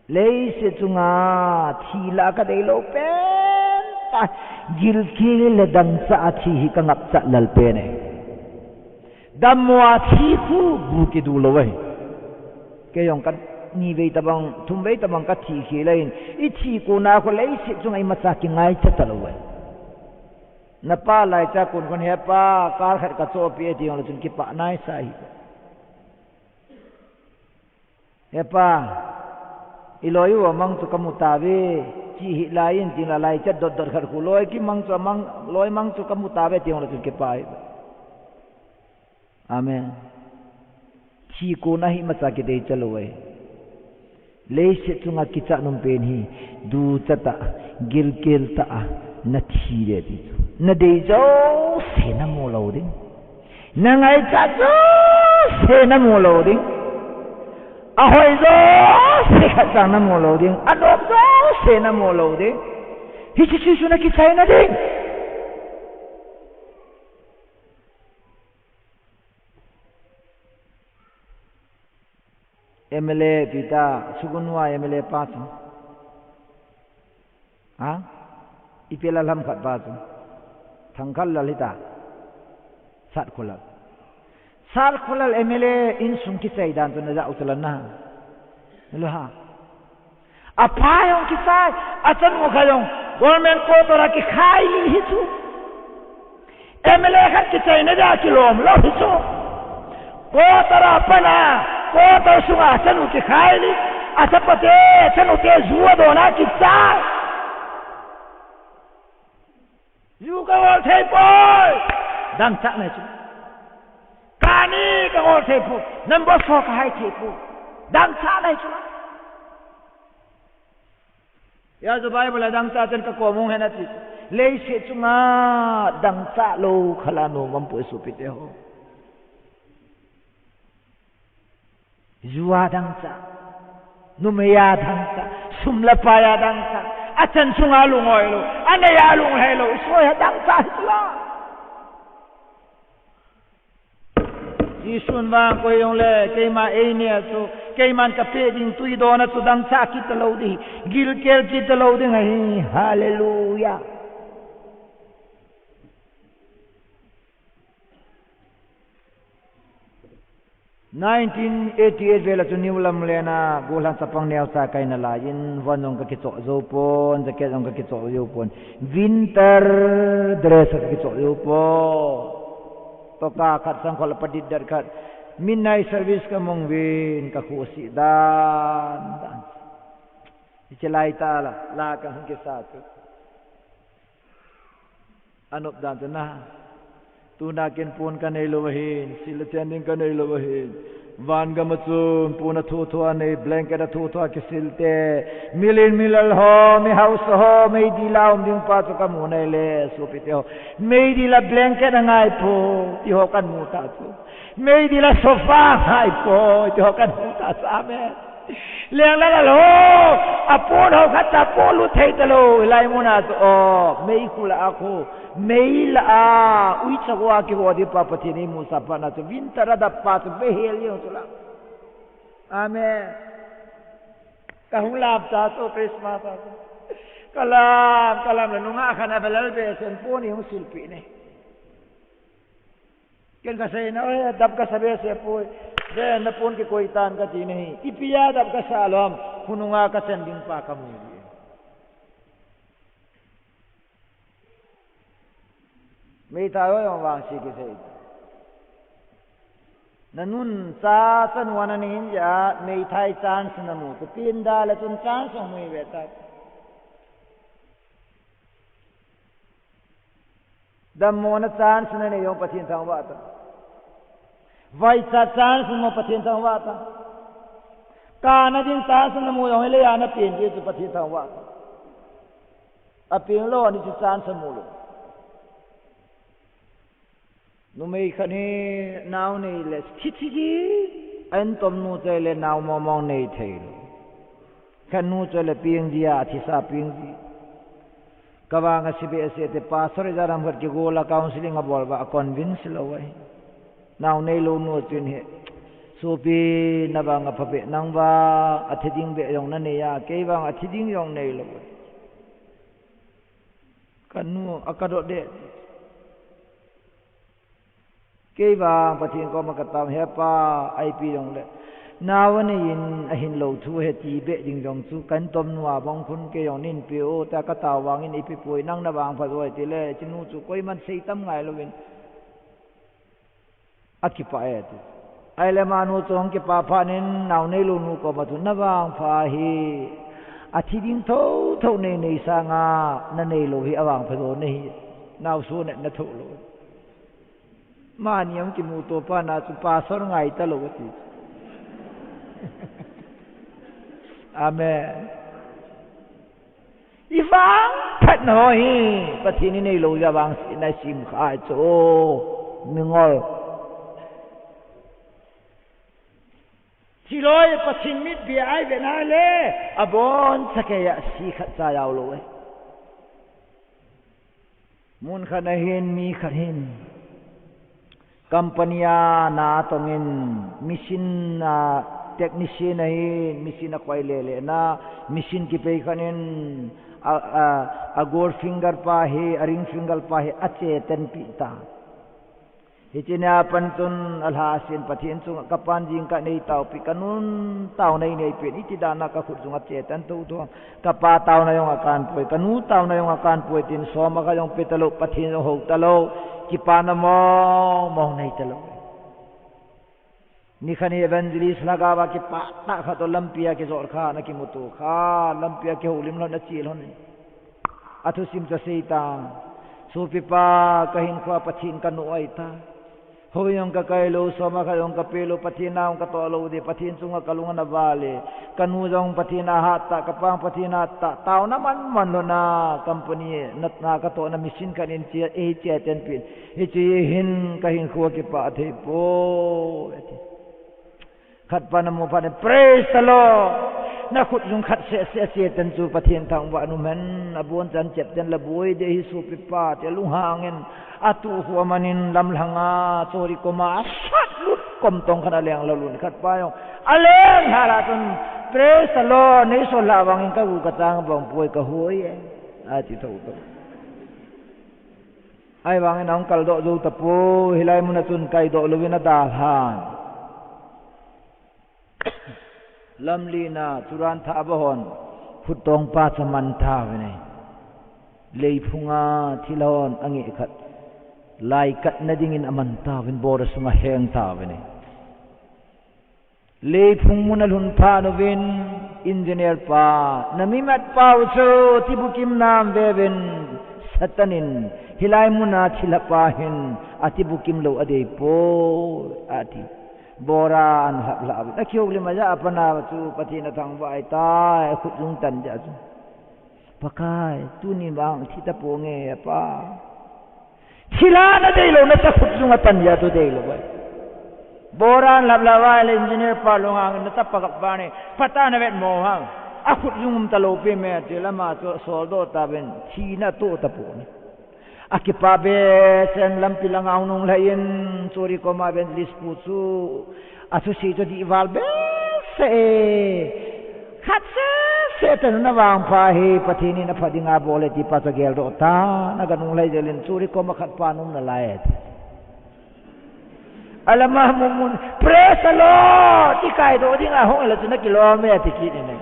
Leiset chunga thi lah a kadei lou pen tah, gilkel le dangchah a thi hi kangapchat lal pen ahi. Dammo a thi khu bu kidu lou ahi. Kei jong kani vei tabang, thum vei tabang kathi khel ahin, ithi kona khu leiset chunga imacha kingaichat talou ahi. Napa laicha kon kon, "He pa, car khat kachohpeh e," ti jongle chun kipah naisa ahi. "He pa, iloi u amang chu kamu tauve," ti hih lai in, tin la laichat dot dot khat khu, "Loi kimang chu amang, loi mang chu kamu tauve," ti jongle chun kipah ahi. Amen. Thi kona hi imacha kidei chalou ahi. Leiset chunga kichat nom pen hi, ducha tah, gilkel tah a nathi ding ti chu. Nadei jouse namu lou ding. Nangaichat jouse namu lou ding. Ahoi jouse khat chang namu lou ding. Anom jouse namu lou ding. Hiche chu chu nakichaina ding. M L A pi ta, Sugunwa M L A pa chu. Ha? Ipi lalham khat pa chu. Thangkhallal hita. Satkholal. Satkholal M L A insung kichai dan chu najah u chu la na. Lo ha. Apa jong kichai, achanu khat jong government quarter a kikhai li hi chu. M L A khat kichaina dia kilom lou hi chu. Quarter a pat a, quarter sunga achanu kikhai li, achapate, chanute ju adon a kichai. Ju kangol thei poi. Dangchah nahi chu. Kani kangol thei poi. Number four kahai thei poi. Dangchah nahi chu. Hijeh a chu Bible a dangchah chan kakom hung hen ati. Leiset chunga dangchah lou khat la nom umpoi sopite ho. Ju a dangchah, numei a dangchah, sum le pai a dangchah, achan sunga lungoi lou, anei a lunglhai lou, isoi a dangchah hi la. Jesun vang koi jongle, keima eini a chu, keiman kapeh ding tui dona chu dangchah kit talou ding, gilkel kit talou ding ahi. Hallelujah. Nineteen eighty-eight vel a chu New Lamlen a, gollhang chapang neocha kaina lai in, von jong kakichoh jou pon, jacket jong kakichoh jou pon, winter dress kakichoh jou pon. Toka khat sangkhol a padit dat khat, midnight service kamang uvin, kakhuh sih dan dan. Hiche lai tah la, la kahung kisa chu. Anop dan chu na. Tuna ken pon kanei lou ahin, sil le chen ding kanei lou ahin. Van gam a chun pon athu thu anei, blanket athu thu akisil te. Mil in milal ho, mi hausa ho, meidil a um ding pa chu kamu nai le, sopite ho. Meidil a blanket angai poi, ti ho kamu ta chu. Meidil a sofa angai poi, ti ho kamu ta chu. Amen. Leng la la lo, apon ho khat cha pon lut thei talou, hilai mun a chu, o, meikhu la a khu, mei la a, uicha gua kiho ding pa Pathen in eimusah phat na chu, winter a dap pa chu, behel jeng chu la. Amen. Kahung lam cha chu, Christmas a chu. Kalam, kalam le nungah khat a velal be sen pon eihung silpeh ne. Ken kasei na, "Oi, dap kasa behseh poi. Be, napon kikoi tan," kati nahi. Ipi a dap kasa lou ham, khonunga kachen ding pa kamu ding. Meithai ho jong vangse kisei. Nanun cha chanu ana nei in jeh a, meithai chance namu chu, pinda le chun chance jong mu ve ta. Dammona chance nanei jong Pathen thangvah tan. Vaichat chance namu Pathen thangvah tan. Kana ding chance namu jong hilai a napen ding chu Pathen thangvah tan. Apeng lou ani chu chance amu lou. Numei khat hi nao nei le thi thi di, a intomnu choi le nao mong mong nei thei lou. Khat nu choi le peng di a, athisa peng di. Kavang a C B S A te pastor ijat ham khat kigol a counseling abol uva, a convince lou ahi. Nao neilou nu chun hi, "Sopi, navang aphabeh, nang vang athi ding beh jong nanei a, kei vang athi ding jong neilou." Kanu akadot deh. Kei vang Pathen koma katao, "He Pa, ipi jongle, nao anei in ahinlou thu ahi ti beh ding jong chu, ka intomnu a bang khun kei jong neipe o, tia katao vangin eipe poi, nang navangphat jo," ati le, chinu chu koiman seitam ngailouvin akipah e ati. Ahile amanu chu ahung kipah phat in, nao neilou nu koma chu, "Navangphat ahi, athi ding thotho nei nei sanga, naneilou hi avangphat jo nahi, naosen nathoh lou." Amani ahung kimuto phat na chu pastor ngai talou ati. Amen. I vangphatna ho hi Pathen in eilou jeh a vangsetna isim kha chu, mingol. Thiloi Pathen mitbia a ivet na le, abonchauva si khat cha jaolou e. Mun khat a hin, mi khat hin company a na atongin, machine a technician ahin, machine a koi lele na, machine kipei khat in, a, a, a gold finger pa hi, a ring finger pa hi, ache tenpi ta. Hiche nia pat chun alhasen, Pathen chunga kapan jingkah neitao pi, kanun taona inei pen, iti dan a kakhut jong ache tan tou tou. Kapa taona jong akan poi, kanu taona jong akan poi tin, soma kha jong pe talou, Pathen jong hou talou, kipana mong mong nei talou. Nikhat hi evangelist lhagao a kipah tah khat toh lampi a kijot kha, ana kimuto kha, lampi a kihoulim lhon, ana che lhon. Athusim chu asei ta. Sopipa, kahinkhoa Pathen kanu ahi ta. Hou jong kakai lou, soma kha jong kape lou, Pathen a jong katoh lou ding, Pathen chunga kalung ana val e. Kanu jong Pathen a hat ta, kapa Pathen a hat ta, taona man man lou na, company natna katohna machine khat in che, eiche tenpi. Hiche hin kahinkhoa kipah thei poi, ati. Khat pa na mu phat in, "Praise the Lord." Na khut jung khat seh seh a che tan chu Pathen thangvah in um hen, abon chan chep ten la boi ding ahi sopipa, ti lunghang in, atu khu aman in lamlhang a, chori koma, asat lut kom tong khat a leng la lut, khat pa jong, aleng hal a chun, "Praise the Lord, nei sol la vang in ka gu ka chang bang poi ka hoi e," ati tho tho. Ahivangin ahung kaldoh jou tapoi, hilai mun a chun kaidoh louvin adalhan. Lamlen a, Churan thahba hon, khut tong pa chu aman tauvin ahi. Leiphunga thilha hon angeh khat, lai katna dingin aman tauvin, bora sunga aheng tauvin ahi. Leiphung mun alhun phat uvin, engineer pa, na mimat pau chu tibukim nam veuvin, Satan in, hilai muna thilha pa hin, atibukim lou adei poi, ati. Bora anlhap lhap uvin. Akihoulim a ja, apana chu Pathen athangvah ahitai, akhut jung tan ja chu. Pakai, tuni vang thi taponge, apa. Thilha nadei lou, nacha khut jung atan ja chu dei lou vai. Bora anlhap lhap uva le engineer pa lunghang in, nacha pagap vang e, phatah a navet mo ham. Akhut jung um talou pi me, ti lama chu soldoh tauvin, thina atoh tapon ahi. Akipah behseh in lampi langa ahung nunglhai in, chori koma evangelist pu chu, athusei chu adih val behseh e. Khat seh seh tah in navangpha hi, Pathen in apha dinga abol e ti pa chu ageldoh tan, aga nunglhai jel in, chori koma khat pa ana um nalai e. Alama mun mun, "Praise the Lord!" Ti kaidoh dinga hung le chu nakilom e, ati kit in ahi.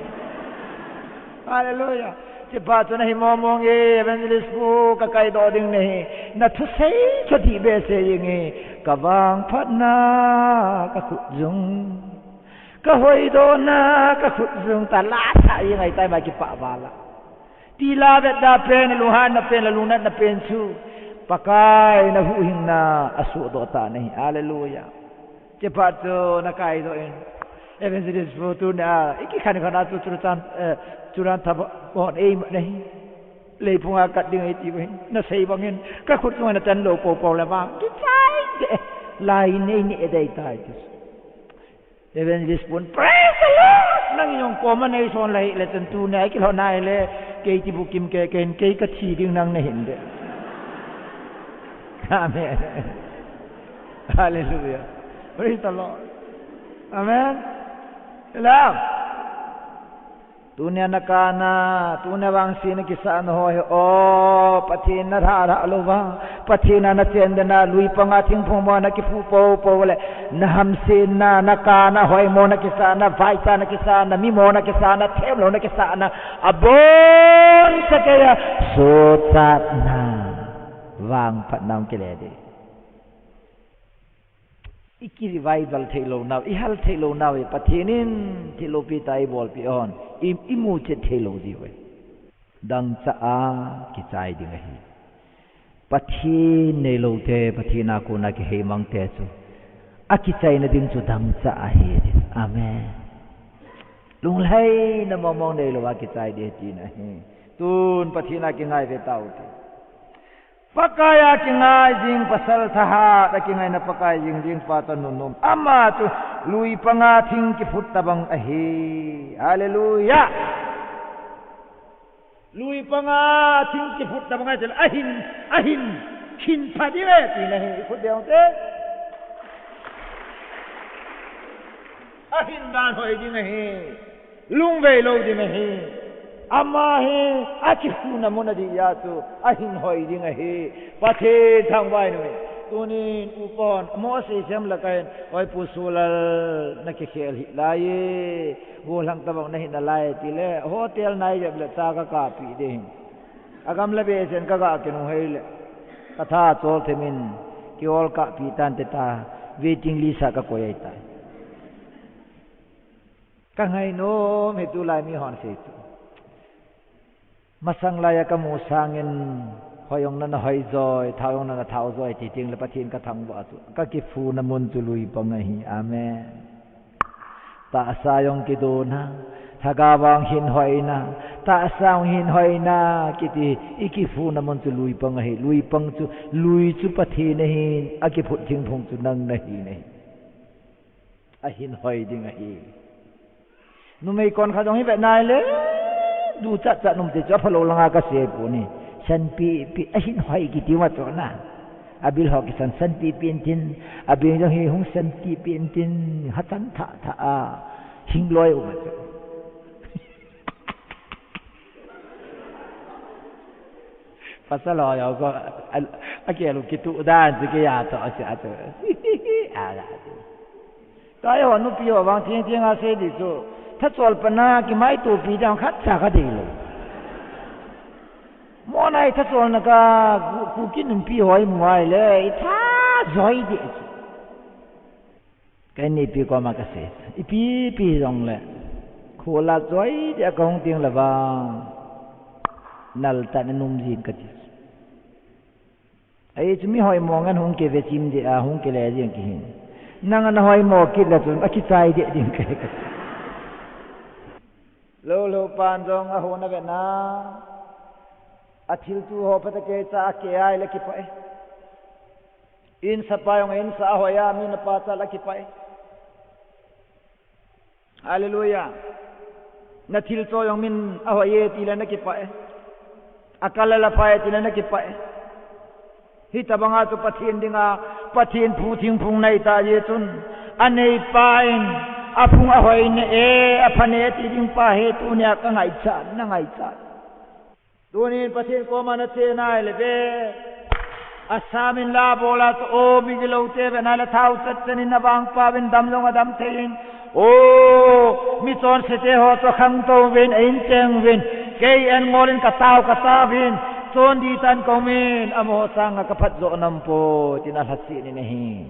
Hallelujah. Hiche pa chu nahi mong mong e, evangelist pu, kakaidoh ding nahi. Nathusei chu adih behseh jeng e. Kavangphatna, kakhut jung, kahoidohna, kakhut jung, ta la sah jeng ahitai, ma kipah val a. Ti la vetda pen, lunghangna pen, la lungnatna pen chu, Pakai, nahuhhingna asohdoh tan ahi. Hallelujah. Hiche pa chu nakaidoh in, evangelist pu, tunia ikikhen khen a chu Churan, eh, Churan thahba hon eima nahi. Leiphunga kat ding ahi ti vang, nasei bangin, kakhut jung a natan lou poupou le vang, kichai deh, lai nei nei dei tai ti. Evangelist pun, "Praise the Lord! Nang jong koma nei son la hile chun tunia ikilhon a hile, kei tibukim kei, kei, kei kathi ding, nang nahin deh." Amen. Hallelujah. Praise the Lord. Amen. Hello. Tunia nakana, tunia vangse nakisahna ho hi, o, Pathen nalhah lhah louva, Pathen a nachen den a, lui panga thingphung mo nakiphu poupou le, nahamsetna, nakana hoimo nakisahna, vaicha nakisahna, mimo nakisahna, themlou nakisahna, abonchauva, sochatna, vangphatna hung kile ding. Iki revival theilou nau, ihal theilou nau, Pathen in thil loupi tah eibolpeh hon, i, imu chet theilou diu ahi. Dangchah a kichai ding ahi. Pathen neilou te, Pathen a kona kiheimang te chu, akichaina ding chu dangchah ahi. Amen. Lunglhaina mong mong neilou a kichai ding tina ahi. Tun Pathen a kingai ve tau te. Pakai a kingai jing pasal thahat a kingaina Pakai jing jing pa chu nunnom. Ama chu lui panga thing kiphut tabang ahi. Hallelujah. Lui panga thing kiphut tabang ahi, ahin, ahin, khin pha ding e, tina ahi, khut deu te. Ahin dan hoi ding ahi. Lungvei lou ding ahi. Ama hi, akiphuna mun a dia chu, ahin hoi ding ahi. Pathen thangvah in uve. Tunin, upa hon, Mose sem la kahin, oi Pu Sulal, na kikhel hih lai e. Gollhang tabang nahi nalai tile, hotel nai jep le cha kakahpi ding. Agam le be chen kaga kinung hei le. Katha chol themin, kiol kahpi tante ta, waiting list a kakoi ahitai. Kangainom hi tulai mi hon sei chu. Masang laiya kamu sangin, hoi jong nana hoi joi, thao jong nana thao joi, ti teng le Pathen kathangvah chu. Kakiphuna mun chu lui pang ahi. Amen. Tahsa jong kidona, lhagao vang hin hoina, tahsa jong hin hoina, kiti, ikiphuna mun chu lui pang ahi, lui pang chu, lui chu Pathen ahi, akiphut thingphung chu nang nahi nahi. Ahin hoi ding ahi. Numei kon khat jong hi ve nai le, duchat chat um te chu aphalou langa kasei poi. Sanpi pi, ahin hoi kiti ma chu na. Abil ho kisan sanpi pi intin, abil jong hi hung sanpi pi intin, hachan tha tha a, hingloi um a chu. Pasal ho jong ko, a, akelu kitu dan chu kiya to, a chu, a chu. A, a chu. Tua eiho nupi ho vang theng theng a sei di chu. Thachol pana kimaitopi ding khatcha kadei lou. Mo nai thachol na ka ku, Kuki nupi ho imu a ile, itha joi ding chu. Ka in ipi koma kasei. Ipi pi jong le. Khola joi ding kahung teng le vang. Nal tah in anom jin kati. Ahi chu mi hoimo ngen hung kive chim ding a, hung kile jing kihin. Nang ana hoimo kit le chun, akichai ding ding kahi kati. Lou lou pan jong ahon ave na. Athiltu ho phat a kei cha a kei a ile kipah e. Insa pa jong insa ahoi a, mi na pa cha la kipah e. Hallelujah. Na thil cho jong min ahoi e ti le na kipah e. Akal la pha e ti le na kipah e. Hitabanga chu Pathen dinga, Pathen phu thingphung nei ta jeh chun. Anei pa in, aphung ahoi ne e, apha ne e ti ding pa hi tunia kangaichat, nangaichat. Tunin Pathen koma nache nai le ve. Asam in la bol a chu o mi gilou te ve nai le thao chat chan in avangpao vin dam jong adam thei in. O, mi chonse te ho chu akhangtou vin, a-in cheng vin. Kei an ngol in katao, katao vin. Chon di tan ka um in, amaho sanga kaphat jo nam poi, tin alhaset in ahi.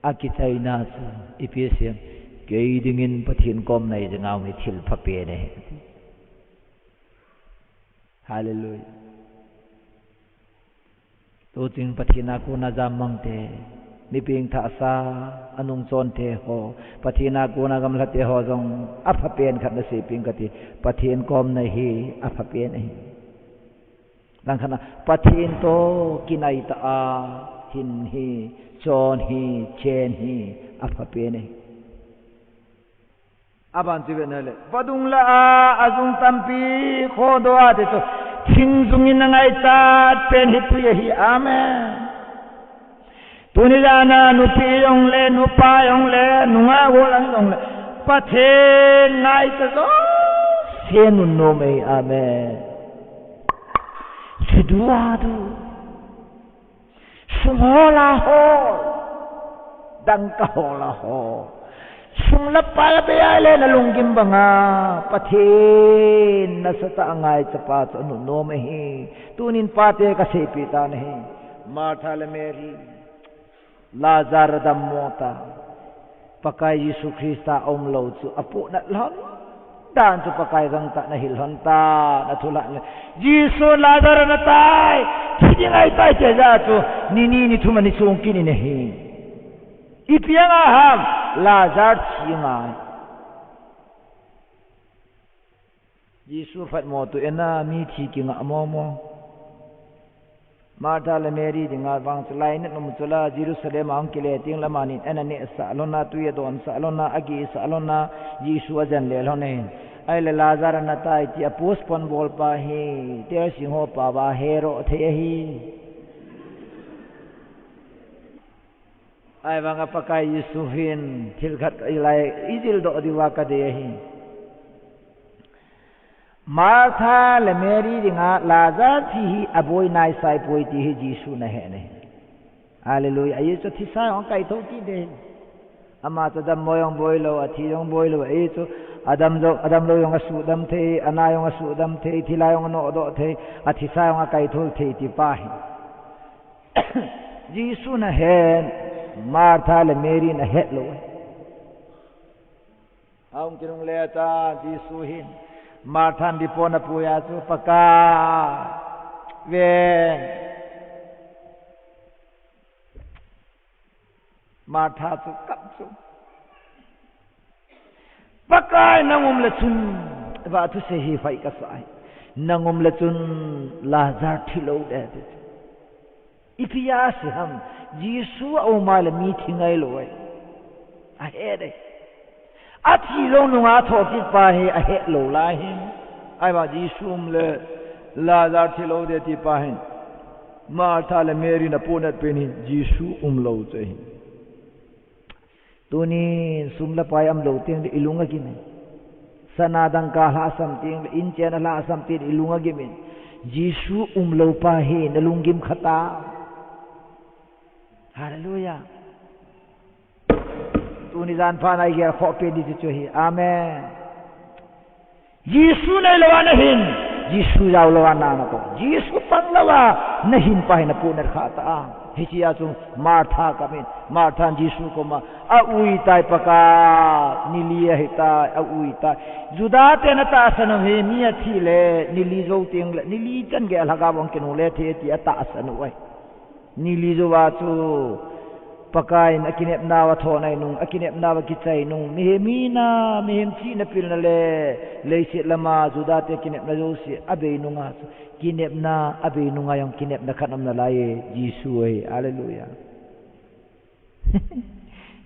Akichaina chu, ipi asei em. Kei dingin Pathen kom nei jing a um hi thil pha pen ahi. Hallelujah. Tuchung Pathen a kona jammang te, mipeng thahsa, anung chon te ho, Pathen a kona gamla te ho jong, apha pen khat nasei ping kati, Pathen kom nei hi, apha pen ahi. Langkhat a, Pathen toh kinai tah a, hin hi, chon hi, chen hi, apha pen ahi. Aban chu ve nai le. Vadung lah a, ajung tampi khodoh a ti chu. Thingjung in angaichat pen hi tui ahi. Amen. Tuni jan a nupi jong le, nupa jong le, nungah gollhang jong le. Pathen ngaichat jouse nunnom e. Amen. Chudu a du. Sum hol a hol. Dangka hol a hol. Sum le pai abei a le nalunggim banga. Pathen nasatah a ngaicha pa chu anunnom ahi. Tunin pate kaseipeh tan ahi. Martha le Mary. Lazar adammo ta. Pakai Jesu Christa aumlou chu apohnat lhon dan chu Pakai gangtah in ahil lhon tan, athulah le. Jesu Lazar ana tai, thi ding ahitai ti jeh a chu, ni ni ni thum ani chung kit in ahi. Ipi anga ham, Lazar thi angai. Jesu phatmo tu ena mi thi kinga momo. Martha le Mary dinga vang chu lainat um chu la Jerusalem a hung kile teng lama nin ana nehsah lhon a, tui adonsah lhon a, agesah lhon a, Jesu ajen le lhon ahin. Ahile Lazar ana tai ti a postpone bol pa hi, tel sing ho pa va hero thei ahi. Ahivanga Pakai Jesu hin thil khat ilai ijil doh diuva kadei ahi. Martha le Mary dinga Lazar thi hi aboi naisai poi ti hi Jesu nahe ne. Hallelujah. Ahi chu thisa jong akaithou kit de. Ama chu adammo jong boilou, athi jong boilou. Ahi chu adam jong, adamlou jong asudam thei, ana jong asudam thei, thilha jong anodoh thei, athisa jong akaithou thei ti pa hi. Jesu nahen, Martha le Mary nahet lou. Ahung kinungle ta Jesu hin Marthan dipon apui a chu Pakai ven. Martha chu kap chu. Pakai nang um le chun, va thusei hi phai kasah e. Nang um le chun Lazar thilou de ti chu. Ipi asei ham, Jesu aum a le mi thi ngailou ahi. Ahet e. Athi lou nunga thoh kit pa hi ahet lou lai hin. Ahivang Jesu um le Lazar thilou de ti pa hin. Martha le Mary in apohnat pen hi Jesu umlou chu ahi. Tunin sum le pai umlou teng le ilung agim in. Sana dangka lhasam teng le, inchen alhasam teng le ilung agim in. Jesu umlou pa hi nalunggim kha ta. Hallelujah. Tuni jan pha nai gel khoh pen di chu chu hi. Amen. Jesu neilou a nahin, Jesu jaolou a na natoh, Jesu panglou a nahin pa hi napohnat kha ta a. Hichea chu Martha kap in, Marthan Jesu koma, aui tai Pakai, ni li ahitai, aui tai. Juda ten atahsan u hi, mi athi le, ni li jou teng le, ni li chan gei a lhagao a kinungle thei ti atahsan u ahi. Ni li jouva chu Pakai in akinepnau athoh nai nung, akinepnau akichai nung, mihem hina, mihem thina pilna le, leiset lama Juda te kinepna jouse abei nunga chu, kinepna abei nunga jong kinepna khat um nalai e, Jesu ahi, hallelujah.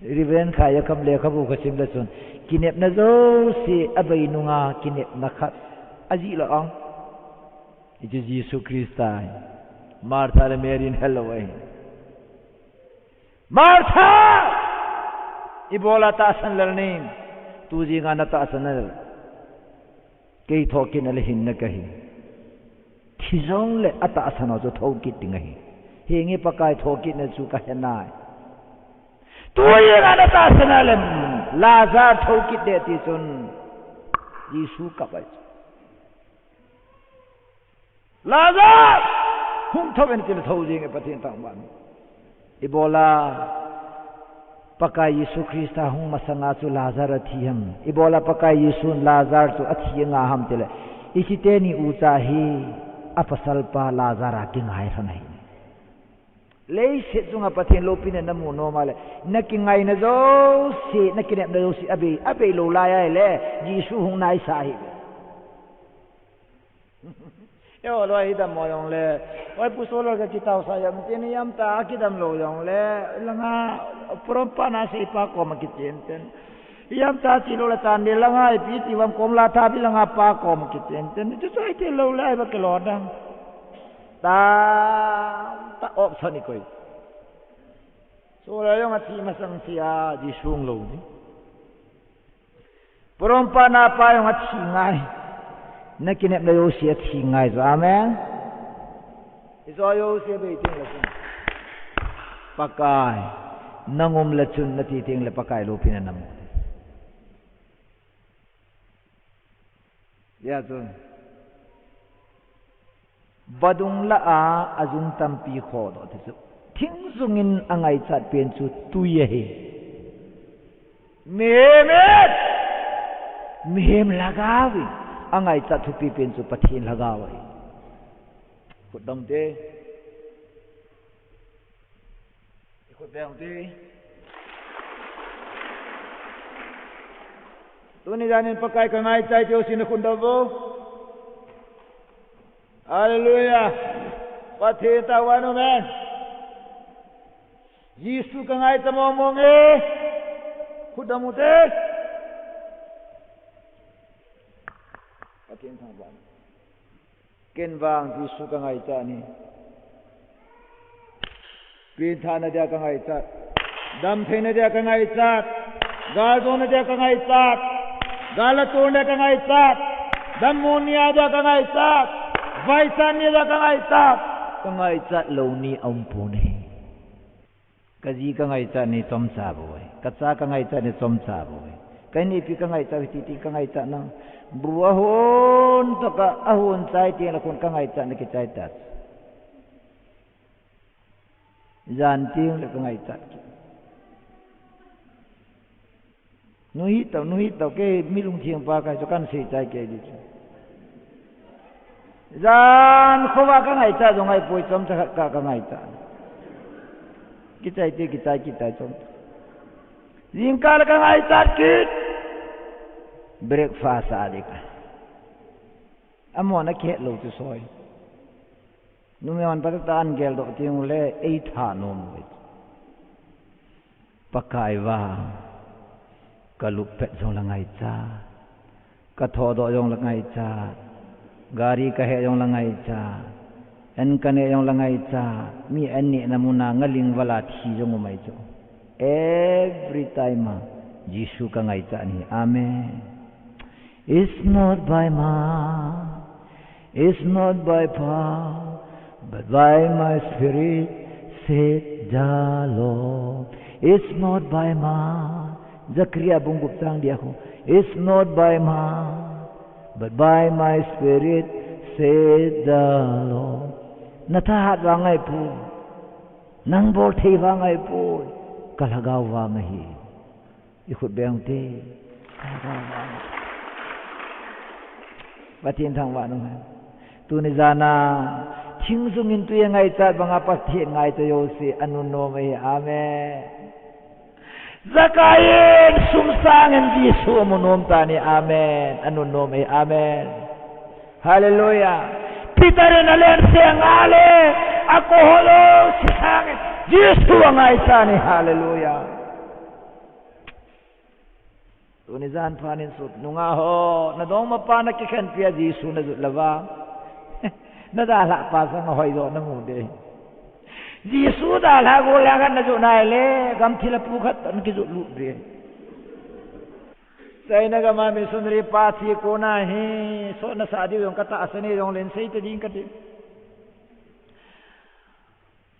Reverend Khai a kam lekhabu kasim le chun, kinepna jouse abei nunga kinepna khat ajih lou ang. Hichu Jesu Christa ahi. Martha le Mary in helou ahi. Martha! Ibola tahsan lel nem? Tu jing a natahsan lel. Kei thoh kit na le hinna kahi. Thi jongle atahsan ho chu thou kit ding ahi. Henge Pakai thoh kit na chu kahe nai. Tu jing a natahsan lel em? Lazar thou kit de ti chun. Jesu kap ahi. Lazar! Hung thou in, ti le thou jing e Pathen thangvah in. Ibola Pakai Jesu Christa hung masanga chu Lazar athi ham? Ibola Pakai Jesun Lazar chu athi anga ham ti le, hiche teni ucha hi apasal pa Lazar a kingai lhon ahi. Leiset chunga Pathen loupina namu nom a le, nakingaina jouse, nakinepna jouse abei, abei lou lai a le, Jesu hung naisa ahi. Eiho loi hi dammo jong le, oi Pu Solal ka kitao sa jam tin, ijemtia kidam lou jong le, langa, Porom pa na sei pa koma kichen ten. Ijemtia chi lou le tan de langa, ipi ti vam kom la tha bi langa pa koma kichen ten. Chu chu ahi ti lou le, ahi ba kilo dang. Ta, ta option ikoi. Solal jong athi masang sia, Jesu hung lou di. Porom pa na pa jong athi ngai. Nakinepna jouse athi ngai jo. Amen. Ijo jouse bei teng le chun, Pakai, nang um le chun nati teng le Pakai loupina namu. Hijeh chun, vadung lah a ajung tampi khodoh ti chu, thing jung in angaichat pen chu tui ahi. Mihem in, mihem lhagao in angaichat thupi pen chu Pathen lhagao ahi. Khut dong te. Khut beng te. Tuni jan in Pakai ka ngaichai ti ho sin khut dong vo. Hallelujah. Pathen thangvah in, amen. Jesu ka ngaicha mong mong e. Khut dam u te. Pathen thangvah in. Ken vang Jesu ka ngaicha ahi. Pengthahna dia ka ngaichat. Damtheina dia ka ngaichat. Galdona dia ka ngaichat. Gal a tonna dia ka ngaichat. Dammo nia dia ka ngaichat. Vaichat nia dia ka ngaichat. Ka ngaichat lou ni aumpoi. Ka ji ka ngaichat ni chomcha bou. Ka cha ka ngaichat ni chomcha bou. Ka in ipi ka ngaichat, hiti ti ka ngaichat nang. Bu ahon toh ka ahon chai teng le khun ka ngaichat na kichai ta. Jan teng le ka ngaichat kit. Nuhi tau, nuhi tau, kei mi lungthim pa kahi chu kan sei chai kei di chu. Jan khovah ka ngaichat jong ahipoi, chomcha khat ka, ka ngaichat. Kichai te, kichai, kichai chomcha. Jingkah le ka ngaichat kit. Breakfast a di ka. Amahon akihet lou chu soi. Numei hon patah tah in geldoh teng ule, eitha nom uve. Pakai vang, ka lup pet jong la ngaichat, ka thodoh jong la ngaichat, gari ka heh jong la ngaichat, an ka neh jong la ngaichat, mi an nehna muna ngaling vala thi jong um ahi chu. Every time a Jesu ka ngaichat ahi. Amen. It's not by might, it's not by power, but by my spirit, said the Lord. It's not by might. Zakaria bung gup chang li a khu. It's not by might, but by my spirit, said the Lord. Na thahat vang ahipoi. Nang bolthei vang ahipoi. Ka lhagao vang ahi. I khut beng te. Pathen thangvah in um hen. Tuni jan a, thing jung in tui a ngaichat banga Pathen ngaicha jouse anunnom ahi. Amen. Zakai in sum sang in Jesu amu nom tan ahi. Amen. Anunnom ahi. Amen. Hallelujah. Peter in alen seng a le, akohol jouse sang in Jesu angaichat ahi. Hallelujah. Tuni jan phat in sut nungah ho, na dongma pa na kikhenpi a Jesu na jot lou va. Na dalhah pa sang a hoijo na mu de. Jesu dalhah gollhang khat na jot nai le, gamthil a pu khat na kijot lut de. China gam a missionary pa thi kon a hi, sot na sa diu jong ka tahsan e, jong len sei ta ding ka ti.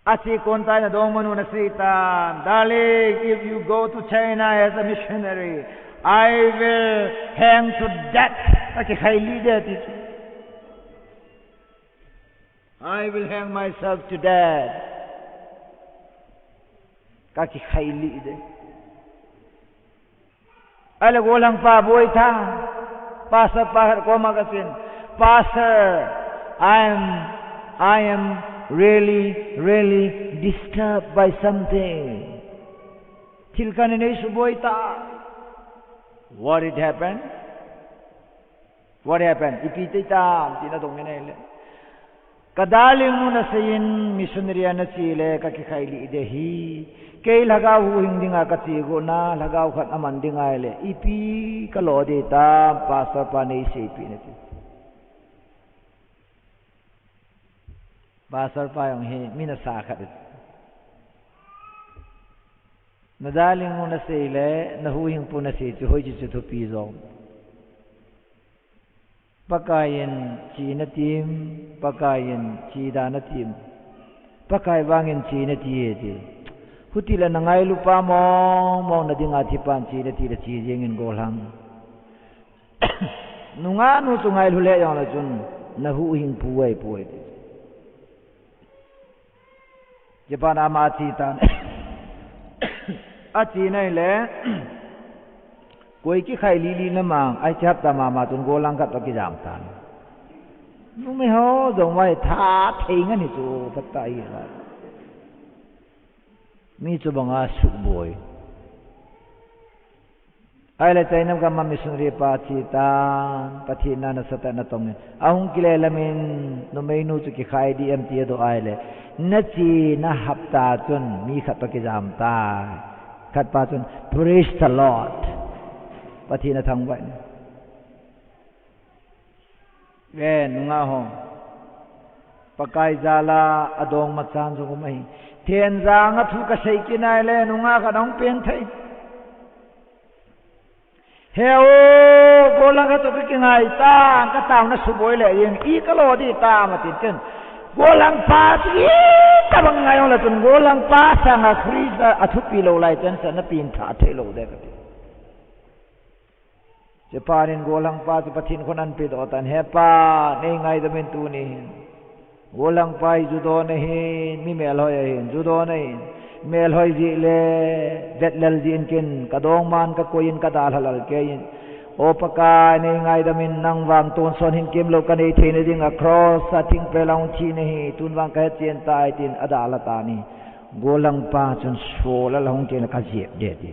Athi kon tai, na dongmanu na sei tan, "Darling, if you go to China as a missionary, I will hang to death." Ka kikhai lih ding ati chu. "I will hang myself to death." Ka kikhai lih ding. Ahile gollhang pa boi tha. Pastor pa khat koma ka chen, "Pastor, I am, I am really, really disturbed by something. Thil khat in eisuboi tai." "What it happened? What happened? Ipi ti tam?" tin adong in ahile, "Ka darling nu nasei in missionary a nache le ka kikhai lih ding ahi. Kei lhagao huhhing dinga kache got na, lhagao khat aman ding ahile, ipi kalo ding tam, pastor pa neiseipeh in," ati. Pastor pa jong hi mi nasa khat. Na darling nu nasei le, na huhhingpu nasei chu hoiche chu thupi jom. Pakai in che nati em, Pakai in che da nati em. Pakai vang in che nati e ti. Hutile na ngailu pa mong mong na dinga thipan che nati le che jeng in gollhang. Nungah nu chu ngailu le jong le chun na huhhingpu ahipoi ti. Japan a ama ache tan. Ache in ahile, koi kikhai lih lih na mang, ahi hapta mama chun gollhang khat toh kijam tan. Numei ho jong vai tha thei ngan hi chu, phat ta hi la. Mi chu banga suboi. Ahile China gam a missionary pa thi tan, Pathen in nasatah in atongin. Ahung kile lamin, numeinu chu kikhai ding em ti adoh ahile. Nache na hapta chun mi khat toh kijam tai. Khat pa chun, "Praise the Lord." Pathen athangvah in. Ve, nungah ho. Pakai jal a adongma chan jong um ahi. Thenjang a thu kasei kit nai le, nungah khat ahung pen thei. He o, gollhang khat toh kakingai tan, ka taona suboi le jeng, i kalo ding tam atin ken. Gollhang pa chu i tabang ngai jong le chun, gollhang pa sanga Christa athupi lou lai chan sa na pengthah thei lou ding kati. Hiche pa in gollhang pa chu Pathen khut in ahin pedoh tan, "He pa, nei ngaidam in tuni hin. Gollhang pa hi ju don ahin, mi melhoi ahin, ju don ahin. Melhoi jeh le, vetlel jeh in ken, ka dongma in, ka koi in, ka dalha lal kei in. O Pakai, nei ngaidam in, nang vang tonsot hinkho lou ka nei theina ding a cross a thingpel a hung thi nahi, tun vang ka hetchen tai," tin adalha tan ahi. Gollhang pa chun, "Soh la la hung kei na ka jep ding," ati.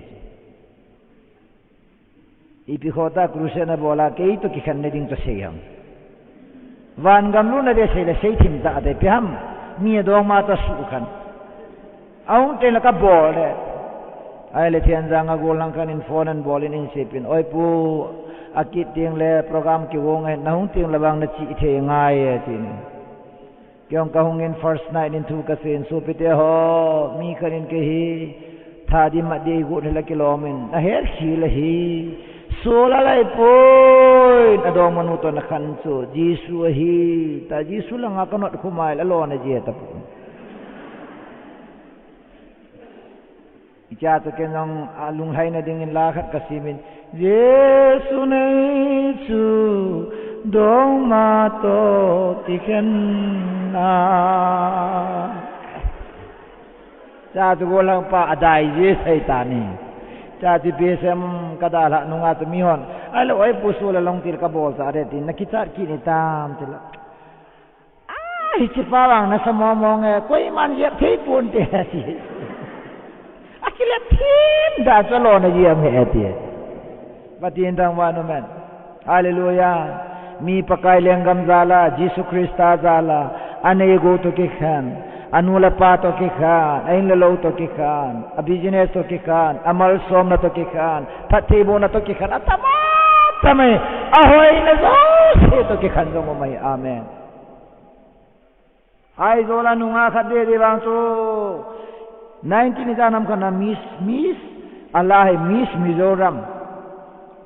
Ipi khoh tah crusade nabol a, kei toh kikhen na ding chu sei ham. Van gam lutna ding sei le sei thim tah te, ipi ham. Mi adongma toh sukhen. Ahung teng le kabol le. Ahile Thenjang a gollhang khat in phone ahin bol in ahin seipeh in, "Oi pu, akit teng le program kigong ahin, nahung teng le vang nache thei ngai e," atin. Kei jong kahung in first night in thu kasei in, sopite ho, mi khat in kei hi, tha ding mat ding eigot hel a kilom in, ahet khel ahi. Soh la la ahipoi, adongmanu toh nakhen chu, Jesu ahi, tia Jesu langa kanot khum a ahile alona ji tapon. Hichea chu ken jong alunglhaina dingin la khat kasim in, Jesu nei chu dongma toh kikhen a. Hichea chu gollhang pa adai ji sei tan ahi. Hichea chu ipi sem kadalhah nunga chu mihon, "Ahile oi pu, soh la la hung teng le kabol cha re," tin, "Nakichat kit ni tam," tile. "Ah, hiche pa vang nasa mong mong e, koiman jep thei ponte," ati. Akilep thim tah chu alona ji ahi ati. Pathen thangvah in um hen. Hallelujah. Mi Pakai lenggam jal a, Jesu Christa jal a, aneigot toh kikhen, anu le apa toh kikhen, a-in le lou toh kikhen, a-business toh kikhen, amalsomna toh kikhen, phattheibohna toh kikhen, atam atam e, ahoina jouse toh kikhen jong um ahi. Amen. Aizawl a nungah khat dede vang chu nineteen ijat ham khat na Miss, Miss, ala hi Miss Mizoram.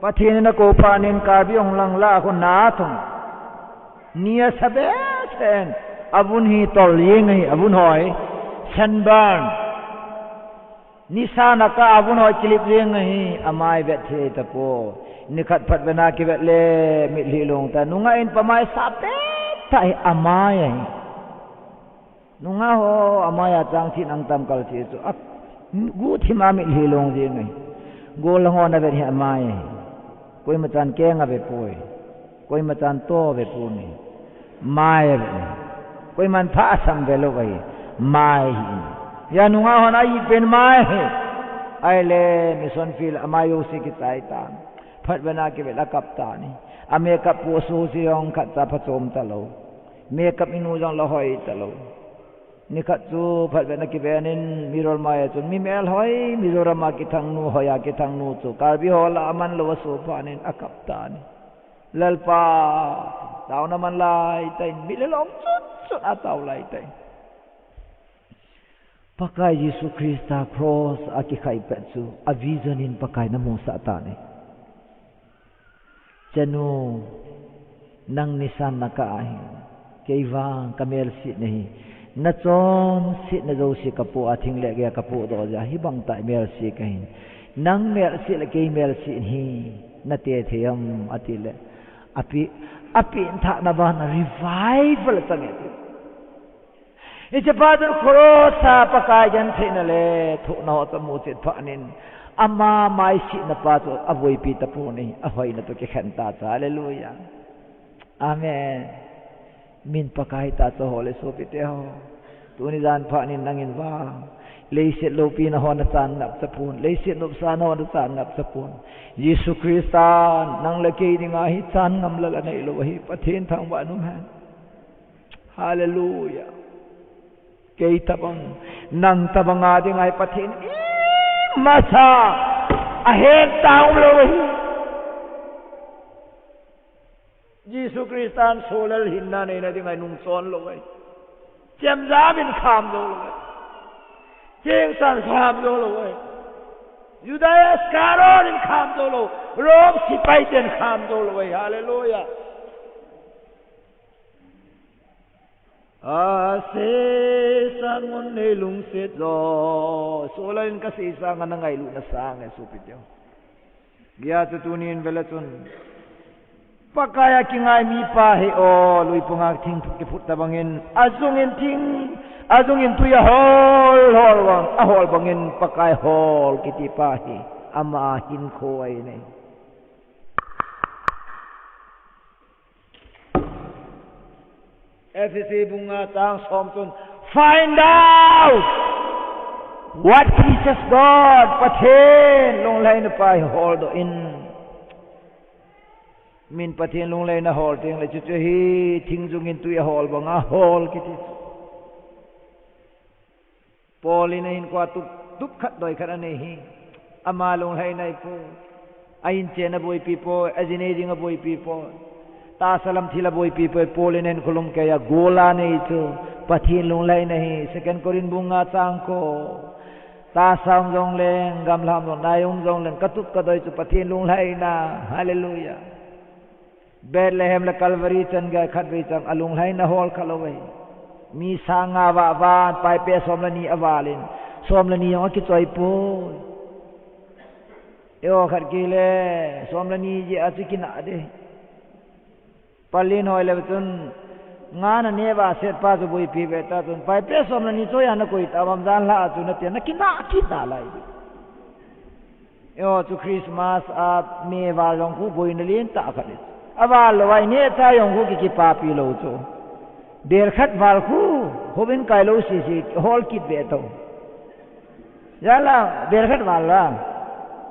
Pathen in akou phat in Karbi Anglong lah a khu na athum. Ni asa behseh in, avun hi tol jeng ahi, avun hoi, sunburn. Nisa na kah a avun hoi kilip jeng ahi, amai vet thei tapoi. Nikhat phatvet na kivet le, mitlhi long tan. Nungah in pamai sa pet tah hi amai ahi. Nungah ho, amai a chang thim ang tam kal thei chu. A, guhthim a mitlhi long jeng ahi. Gollhang ho navet hi amai ahi. Koima chan keng ave poi. Koima chan to ave poi. Mai ave. Koiman pha asam ve lou ahi. Mai hi. Hia nungah hon ahi pen mai hi. Ahile mission field a mai jouse kichai tan. Phatvet na kivet le akap tan ahi. A makeup pu su si jong khatcha phachom talou. Makeup inu jong la hoi talou. Nikhat chu phatvet na kiven in Mizoram a chun mi melhoi, Mizoram a kithang nu, hoi a kithang nu chu Karbi ho lah a aman lou asoh phat in akap tan ahi. Lalpa, taona man lai tah in, mitlhi long chut chut a tao lai tah in. Pakai Jesu Christa cross a kikhai pet chu a vision in Pakai in amusah tan ahi. Chanu, nang nisan na kah ahi. Kei vang ka melsetna hi. Na chonsetna jouse ka poh a, thing le gei a ka pohdoh jeh a, hibang tah melset kahi. Nang melset le kei melset hi na te thei am, ati le. Api, api in thah na ban a revival chang e ati. Hiche pa chun cross a Pakai gentheina le thohna ho chu amu chet phat in, ama maisetna pa chu avuipi tapon ahi, ahoina toh kikhen ta chu. Hallelujah. Amen. Min Pakai ta chu ho le sopite ho. Tuni jan phat in nangin vang Leiset loupina hon achan ngap tapon, leiset nopsahna hon achan ngap tapon. Jesu Christan nang le kei dinga hi chan ngam lal anei lou ahi, Pathen thangvah in um hen. Hallelujah. Kei tabang, nang tabang a dinga hi Pathen in imacha ahet tah um lou ahi. Jesu Christan sollal hinna neina dinga hi nungchon lou ahi. Chemjam in kham jou lou ahi. Chengsan kham jou lou ahi. Judas Iscariot in kham jou lou. Rome sepai ten kham jou lou ahi. Hallelujah. Asei sang un nei lungset jo. Sollal in kasei sang ana ngailutna sang e sopite. Hijeh chun tunin vele chun Pakai a kingai mipa hi o, luipung a thing kiphut tabangin, ajungin thing, ajungin tui ahol hol bang, ahol bangin Pakai hol kiti pa hi ama hinkho ahi. Ephesi bung nga chang som chun, "Find out what pleases God." Pathen lunglhaina pa hi holdoh in. Min Pathen lunglhaina hol teng le chuchu hi thing jungin tui ahol banga hol kiti. Paul in ahinkhoa tup, tup khat doi khat anei hi. Ama lunglhaina ahipoi. A inchen aboipi poi, ajinei ding aboipi poi. Tahsa lam thil aboipi poi, Paul in ahinkho lum keiya gola anei chu. Pathen lunglhaina ahi, Second Corinth bung nga chang ko. Tahsa um jongleng, gamla um jongleng, nai um jongleng, katup kadoi chu Pathen lunglhaina. Hallelujah. Bethlehem le Calvary chan gei khatvei chang alunglhaina hol kha lou ahi. Mi sang nga vah van, paipe som le ni aval in, som le ni jong akichoi poi. Eiho khat kile, som le ni jeh a chu kinah ding. Palin hoi le chun, nga naneh va set pa chu boipi ve ta chun, paipe som le ni choi a nakoi ta, vamjan lha a chu nati, nakinah kit nalai. Eiho chu Christmas a meh val jong khu boina lentah khat le. Aval lou a ineh chai jong khu ki, kipapi lou chu. Bel khat val khu, houin kai lou sese, hol kit ve to. Jala, bel khat val la.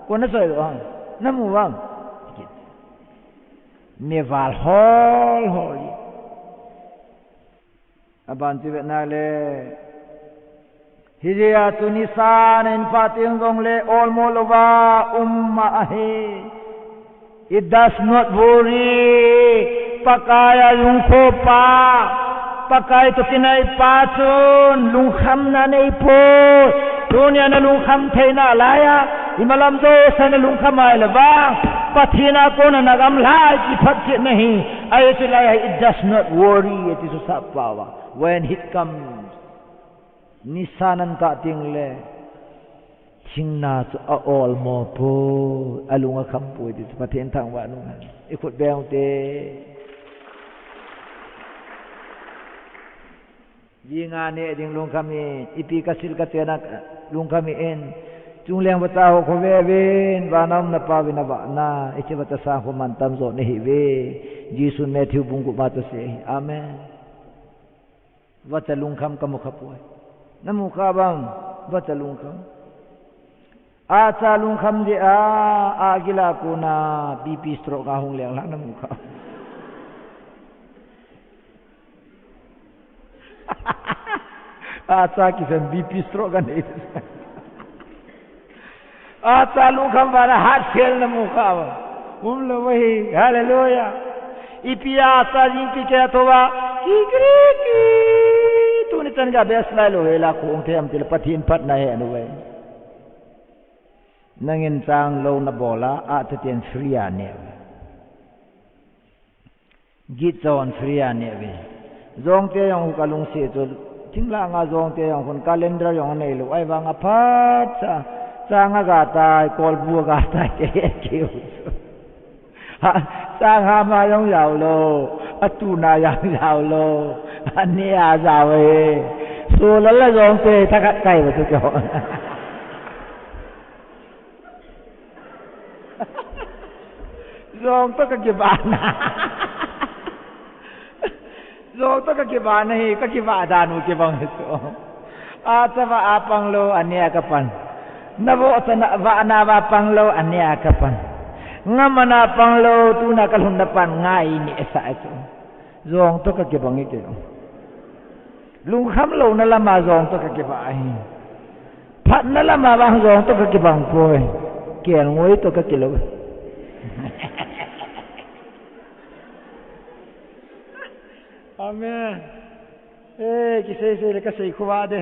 Kona soi lo hang. Namu vang. Meh val hol hol. Aban chu vetna le. Hijeh a chu nisa nahin pha teng jongle olmo louva um ma ahi. It does not worry. Pakai a lungkho pa, Pakai toh kinai pa chun lungkhamna nei poi. Tunia nalungkham theina laiya, imalam jousea nalungkham ahile vang, Pathen a kona nagamlha a kiphatchetna hi. Ahi chu laiya, it does not worry, ati chu sap pao a. When it comes, nisa nahin kah teng le, thingna chu a-olmo poi, alung akham poi ti chu Pathen thangvah in um hen. I khut beng u te. Jinga neh ding lungkham in, ipi kasil kachen a lungkham in, chungleng vacha ho kho ve uvin, vana um na Pa uvin avahna, hiche vacha sang khu mantam jo nahi uve. Jesu Matthew bung gup a chu asei ahi. Amen. Vacha lungkham kamu kha poi. Namu kha bang, vacha lungkham. Acha lungkham jeh a, agil a kona B P stroke ahung leng lang namu kha. Acha kisan B P stroke anei. Acha lungkham vana heart fail namu kha. Um lou ahi. Hallelujah. Ipi a acha jing ti kei a thouva. Ki, ki, ki. Tuni chan gei best lai lou hela khong them tile Pathen phatna he anu vai. Nangin chang lou nabol a, acha ten free a neh. Git chon free a neh uve. Jongte jong hu kalungset chu, thinglhang a Jongte jong hun calendar jong anei lou. Ahivang a phat cha, chang aga tai, kolbu aga tai, te he keu chu. Ha, chang ham a jong jao lou, atuna jong jao lou, aneh a jao e. Sulal la Jongte thakhat kai ba chu keu. Jong toh kakivahna. Jong toh kakivahna hi, kakivah dan u kibang hi chu. Achava a pang lou, anea kapan. Navohcha na, vahna va pang lou, anea kapan. Ngamana pang lou, tuna kalhunna pan, ngai ni esa chu. Jong toh kakibang e kei. Lungkham louna lama jong toh kakibang ahi. Phatna lama vang jong toh kakibang poi. Kelngoi toh kakilou. Amen. Eh, kisei sei le kasei khuva de.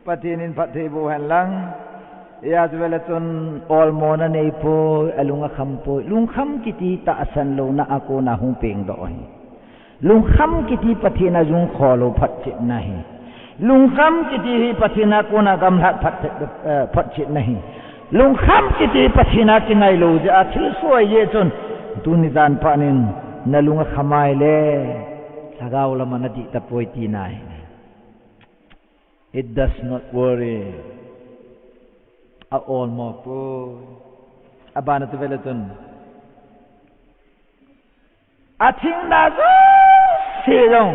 Pathen in phatthei boh hen lang. Hijeh chun olmona neipoi, alung akham poi. Lungkham kiti tahsan louna a kona hung pengdoh ahi. Lungkham kiti Pathen a jung kholou phatchetna ahi. Lungkham kiti hi Pathen a kona gamlhat phat, eh, phatchetna ahi. Lungkham kiti Pathen a kingailou jeh a thilsoh ahi jeh chun tuni jan phat in nalung akham a ahile lhagao lama nadih tapoi tina ahi. It does not worry. Aolmo poi. Abana chu vele chun. Athingna jouse jong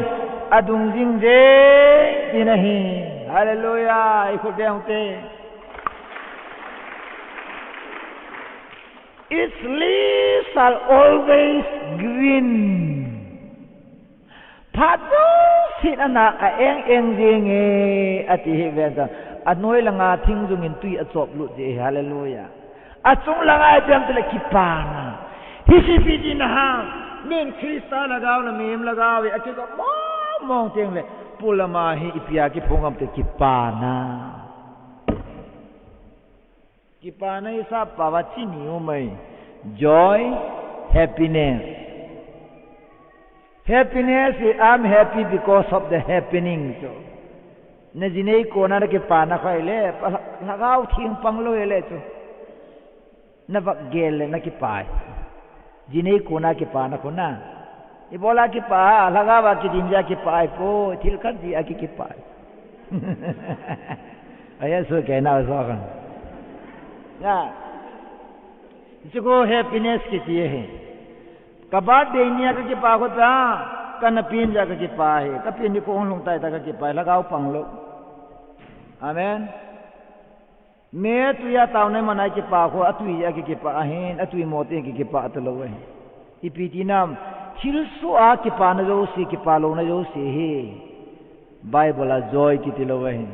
adung jing jeng tina ahi. Hallelujah. Ikhut beng ute. Its leaves are always green. Phat jousen ana a-eng eng jenge, ati hi ven ta. Anoi langa thingjung in tui achop lut jeh hi, hallelujah. Achung langa ipi ham tile kipana. Hiche ipi tina ham, min Christa lhagao le mihem lhagao hi akigop mong mong tengle, polama hi ipi a kiphong ham tile kipana. Kipana hisap a chi ni um ahi. Joy, happiness. Happiness is, "I'm happy because of the happening," chu. Najinei kona nakipana khu ahile, lhagao theng pang lou ahile chu. Navak gel le nakipa ahi. Jinei kona kipana khu na. Ibola kipa, lhagao a kidim jeh a kipa ahipoi, thil khat jeh a ki, kipa ahi. Aya su kei na so kan. Ya. Hichu khu happiness kiti ahi. Ka birthday nia kakipa khu ta, kana pen jeh a kakipa ahi. Kapen nikho hung lhung tai ta kakipa ahi. Lhagao pang lou. Amen. Me tui a taona iman a kipa khu, atui a kikipa ahin, atui mo te kikipa talou ahi. Ipi tinam, thilsoh a kipana jouse, kipa louna jouse hi Bible a joy kiti lou ahi.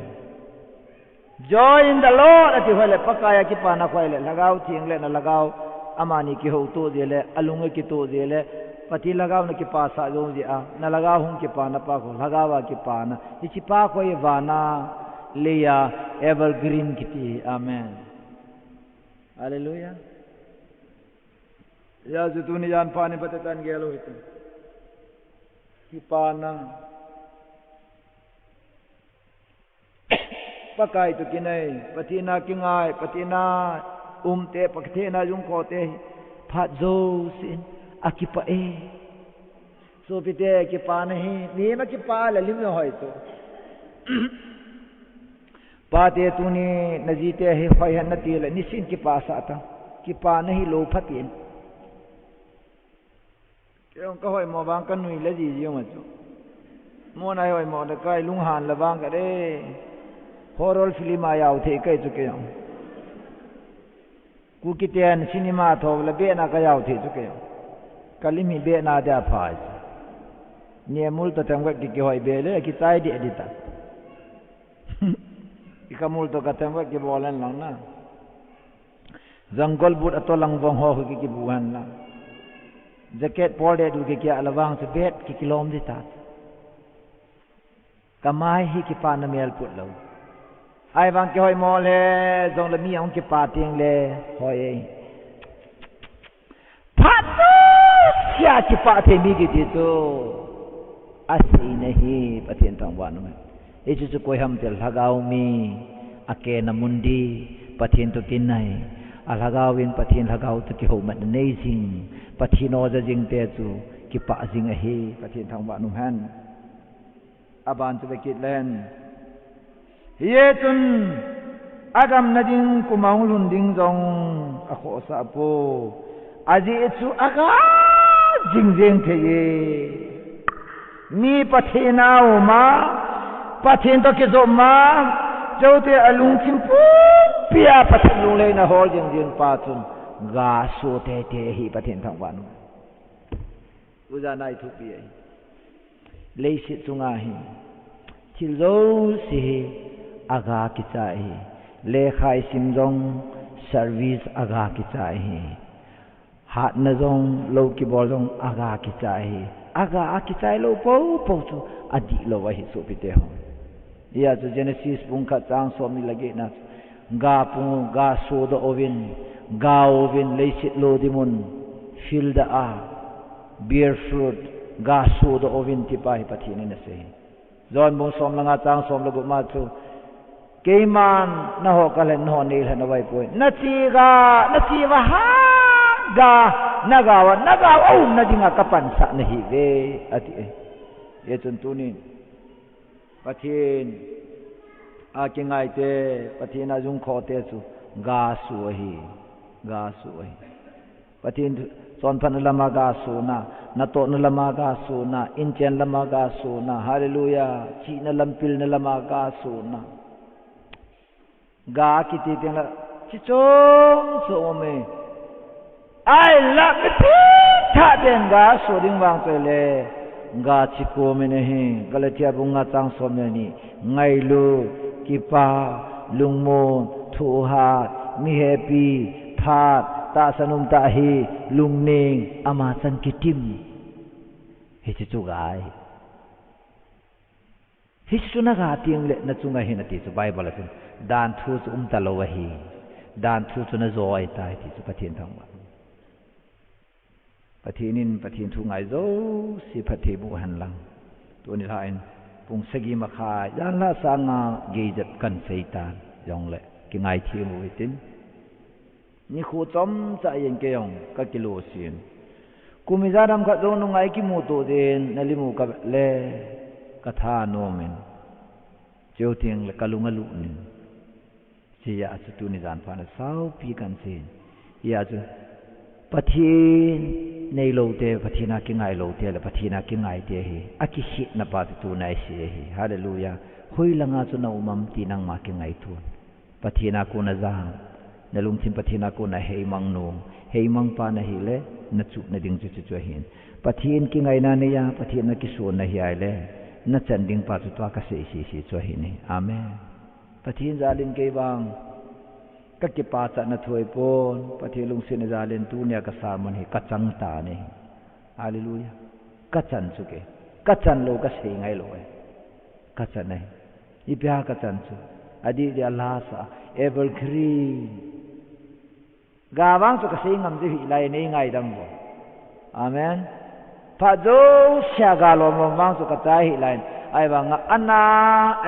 Joy in the Lord, ati khu ahile, Pakai a kipana khu ahile, lhagao theng le na lhagao, amani kihouto jeh le, alung akito jeh le, Pathen lhagao na kipasah jou jeh a, na lhagao hung kipana pa khu, lhagao a kipana. Hiche pa khu hi vana, leia, evergreen kiti. Amen. Hallelujah. Hijeh chun tuni jan phat in phaten gel u hite. Kipana. Pakai toh kinai, Pathen a kingai, Pathen a umte, Pathen a jung khote, phat jousen, akipah e. Sopite, kipana hi, mihem akipah le lim jong hoi chu. Pate tuni najite hi hoi hen nati le, nisin kipasah tan. Kipana hi lou phaten. Kei jong kahoimo vang kanui le jiji jong a chu. Mona hoimo le kai lunghan le vang kate. Horror film a jao thei kai chu kei jong. Kuki ten cinema thou le bena kajao thei chu kei jong. Kalim hi bena dia phai chu. Ni mul to tem ka ki, kihoi be le kichai di di ta. Ikamul to katem ka kibol hen lang na. Jungle boot a tolang vong ho ki, kibu hen lang. Jacket pol de du ki, kia la vang chu bet ki, kilom di ta. Kamai hi kipana mel put lou. Ahivang kihoimo le, jong le mi ahung kipa teng le, hoi e. Phat jouse a kipah thei mi kiti chu aseina ahi, Pathen thangvah in um hen. Hichu chu koi ham tile lhagao mi, akena mun di, Pathen toh kinai, alhagao in Pathen lhagao toh kihoumatna nei jing, Pathen o ja jing te chu kipah jing ahi, Pathen thangvah in um hen. Aban chu ve kit len. Hijeh chun agamna ding, kum a hung lhun ding jong akhohsah poi. Ajeh chu aga jing jeng thei e. Mi Pathen a um a, Pathen toh kijom a, chute alungthim pumpi a Pathen lunglhaina hol jing jing pa chun, ga so teitei ahi Pathen thangvah in. Tujan a i thupi ahi. Leiset chunga hi, thil jouse hi aga kichai ahi. Lekha i sim jong, service aga kichai ahi. Hatna jong, lou kibol jong aga kichai ahi. Aga a kichai lou poupou chu adihlou ahi sopite ho. Hia chu Genesis bung khat chang somni le get na chu, ga pung u, ga sodoh uvin, ga uvin, leiset lodim un, field a, bear fruit, ga sodoh uvin tipa hi Pathen in asei. John bung som le nga chang som le gup ma chu, keiman nangho kalhen, nangho neilhen uvahpoi. Nache ga, nache vaha ga, naga uva, naga u aumna dinga kapansah nahiuve, ati. Hichun tunin Pathen a kingaite, Pathen a jungkhote chu ga so ahi, ga so ahi. Pathen chonphatna lama ga sona, natohna lama ga sona, inchen lama ga sona, hallelujah, chihna lam pilna lama ga sona. Ga kiti tengle, chi chom chom ume. Ahinla, mipi thah ten ga so ding vang chu ahile, ga chi kom in ahi, Galatia bung nga chang som le ni, ngailut, kipah, lungmon, thohhat, mihepi, phat, tahsan umtah hi, lungning, ama chan kitim. Hiche chu ga ahi. Hiche chu naga tengle nachunga hin ati chu Bible a chun. Danthu chu umtalou ahi. Danthu chu najo ahitai ti chu Pathen thangvah. Pathen in Pathen thu ngai jouse phatthei boh hen lang. Tuni lha in pung sagi makhai, jan lha sanga gei jep kan sei tan jongle kingaithem u hitin. Nikho chomcha in kei jong kakilou sin. Kum ijat ham khat jong nunga ikimuto din nalim u kavet le kathanom in. Chuteng le kalung alut in. Hijeh a chu tuni jan phat a saopi kan sei. Hijeh a chu Pathen neilou te, Pathen a kingailou te le Pathen a kingai te hi akikhetna pa chu tuna isei ahi. Hallelujah. Hoilanga chu na um am ti nangma kingaito in. Pathen a kona jam, nalungthim Pathen a kona heimang nom, heimang pa nahi le, nachuhna ding chu chuchu ahin. Pathen kingaina neiya, Pathen a kison nahi ahile, nachan ding pa chu tua kasei sese chu ahin ahi. Amen. Pathen jal in kei vang kakipachatna thu ahipon, Pathen lungsetna jal in tunia ka sermon hi kachang tan ahi. Hallelujah. Kachan chu kei. Kachan lou kasei ngailou ahi. Kachan ahi. Ipi a kachan chu. Adih dih a lasa. Evergreen. Ga vang chu kasei ngam diu hih lai nei ngaidam uvo. Amen. Phat jousea ga lom lom vang chu kachai hih lai. Ahivanga ana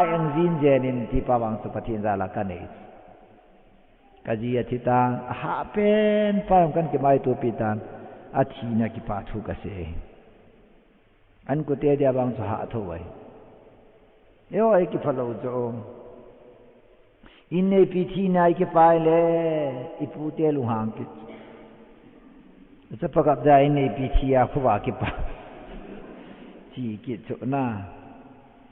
a-eng jin jen in tipa vang chu Pathen jal a kanei. Kaji athi tan, ahahpen pa jong kan kimaitopi tan, athina kipah thu kasei. An kote dia vang chu hah tho ahi. Eiho, eiki phalou chu. In neipi thina eiki pai le, ipu te lunghang kit. Chapa kap dia in neipi thi a khuva kipa. Chi kit chu na.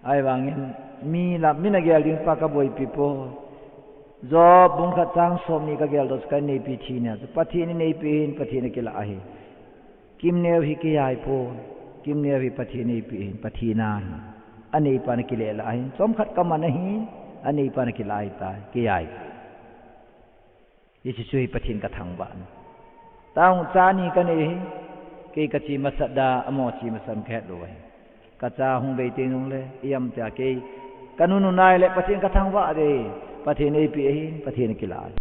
Ahivangin mi lam, mi nagel ding pa kaboipi poi. Job bung khat chang somni kagel doh chu ka neipi thina chu. Pathen in neipi hin, Pathen in akilah ahi. Kimneo hi kei ahi poi, kimneo hi Pathen in eipe ahin, Pathen ahi. Aneipan akile lah ahin, chomkhat kaman ahin, aneipan akile ahitai, kei ahi. Hiche chu hi Pathen kathangvahna. Tang cha ni kanei ahi, kei kache masat da, amaho che masat kahet lou ahi. Kacha hung bei teng jongle, ijemtia kei, kanunun ahile Pathen kathangvah ding, Pathen in eipe ahin, Pathen in akile ahi.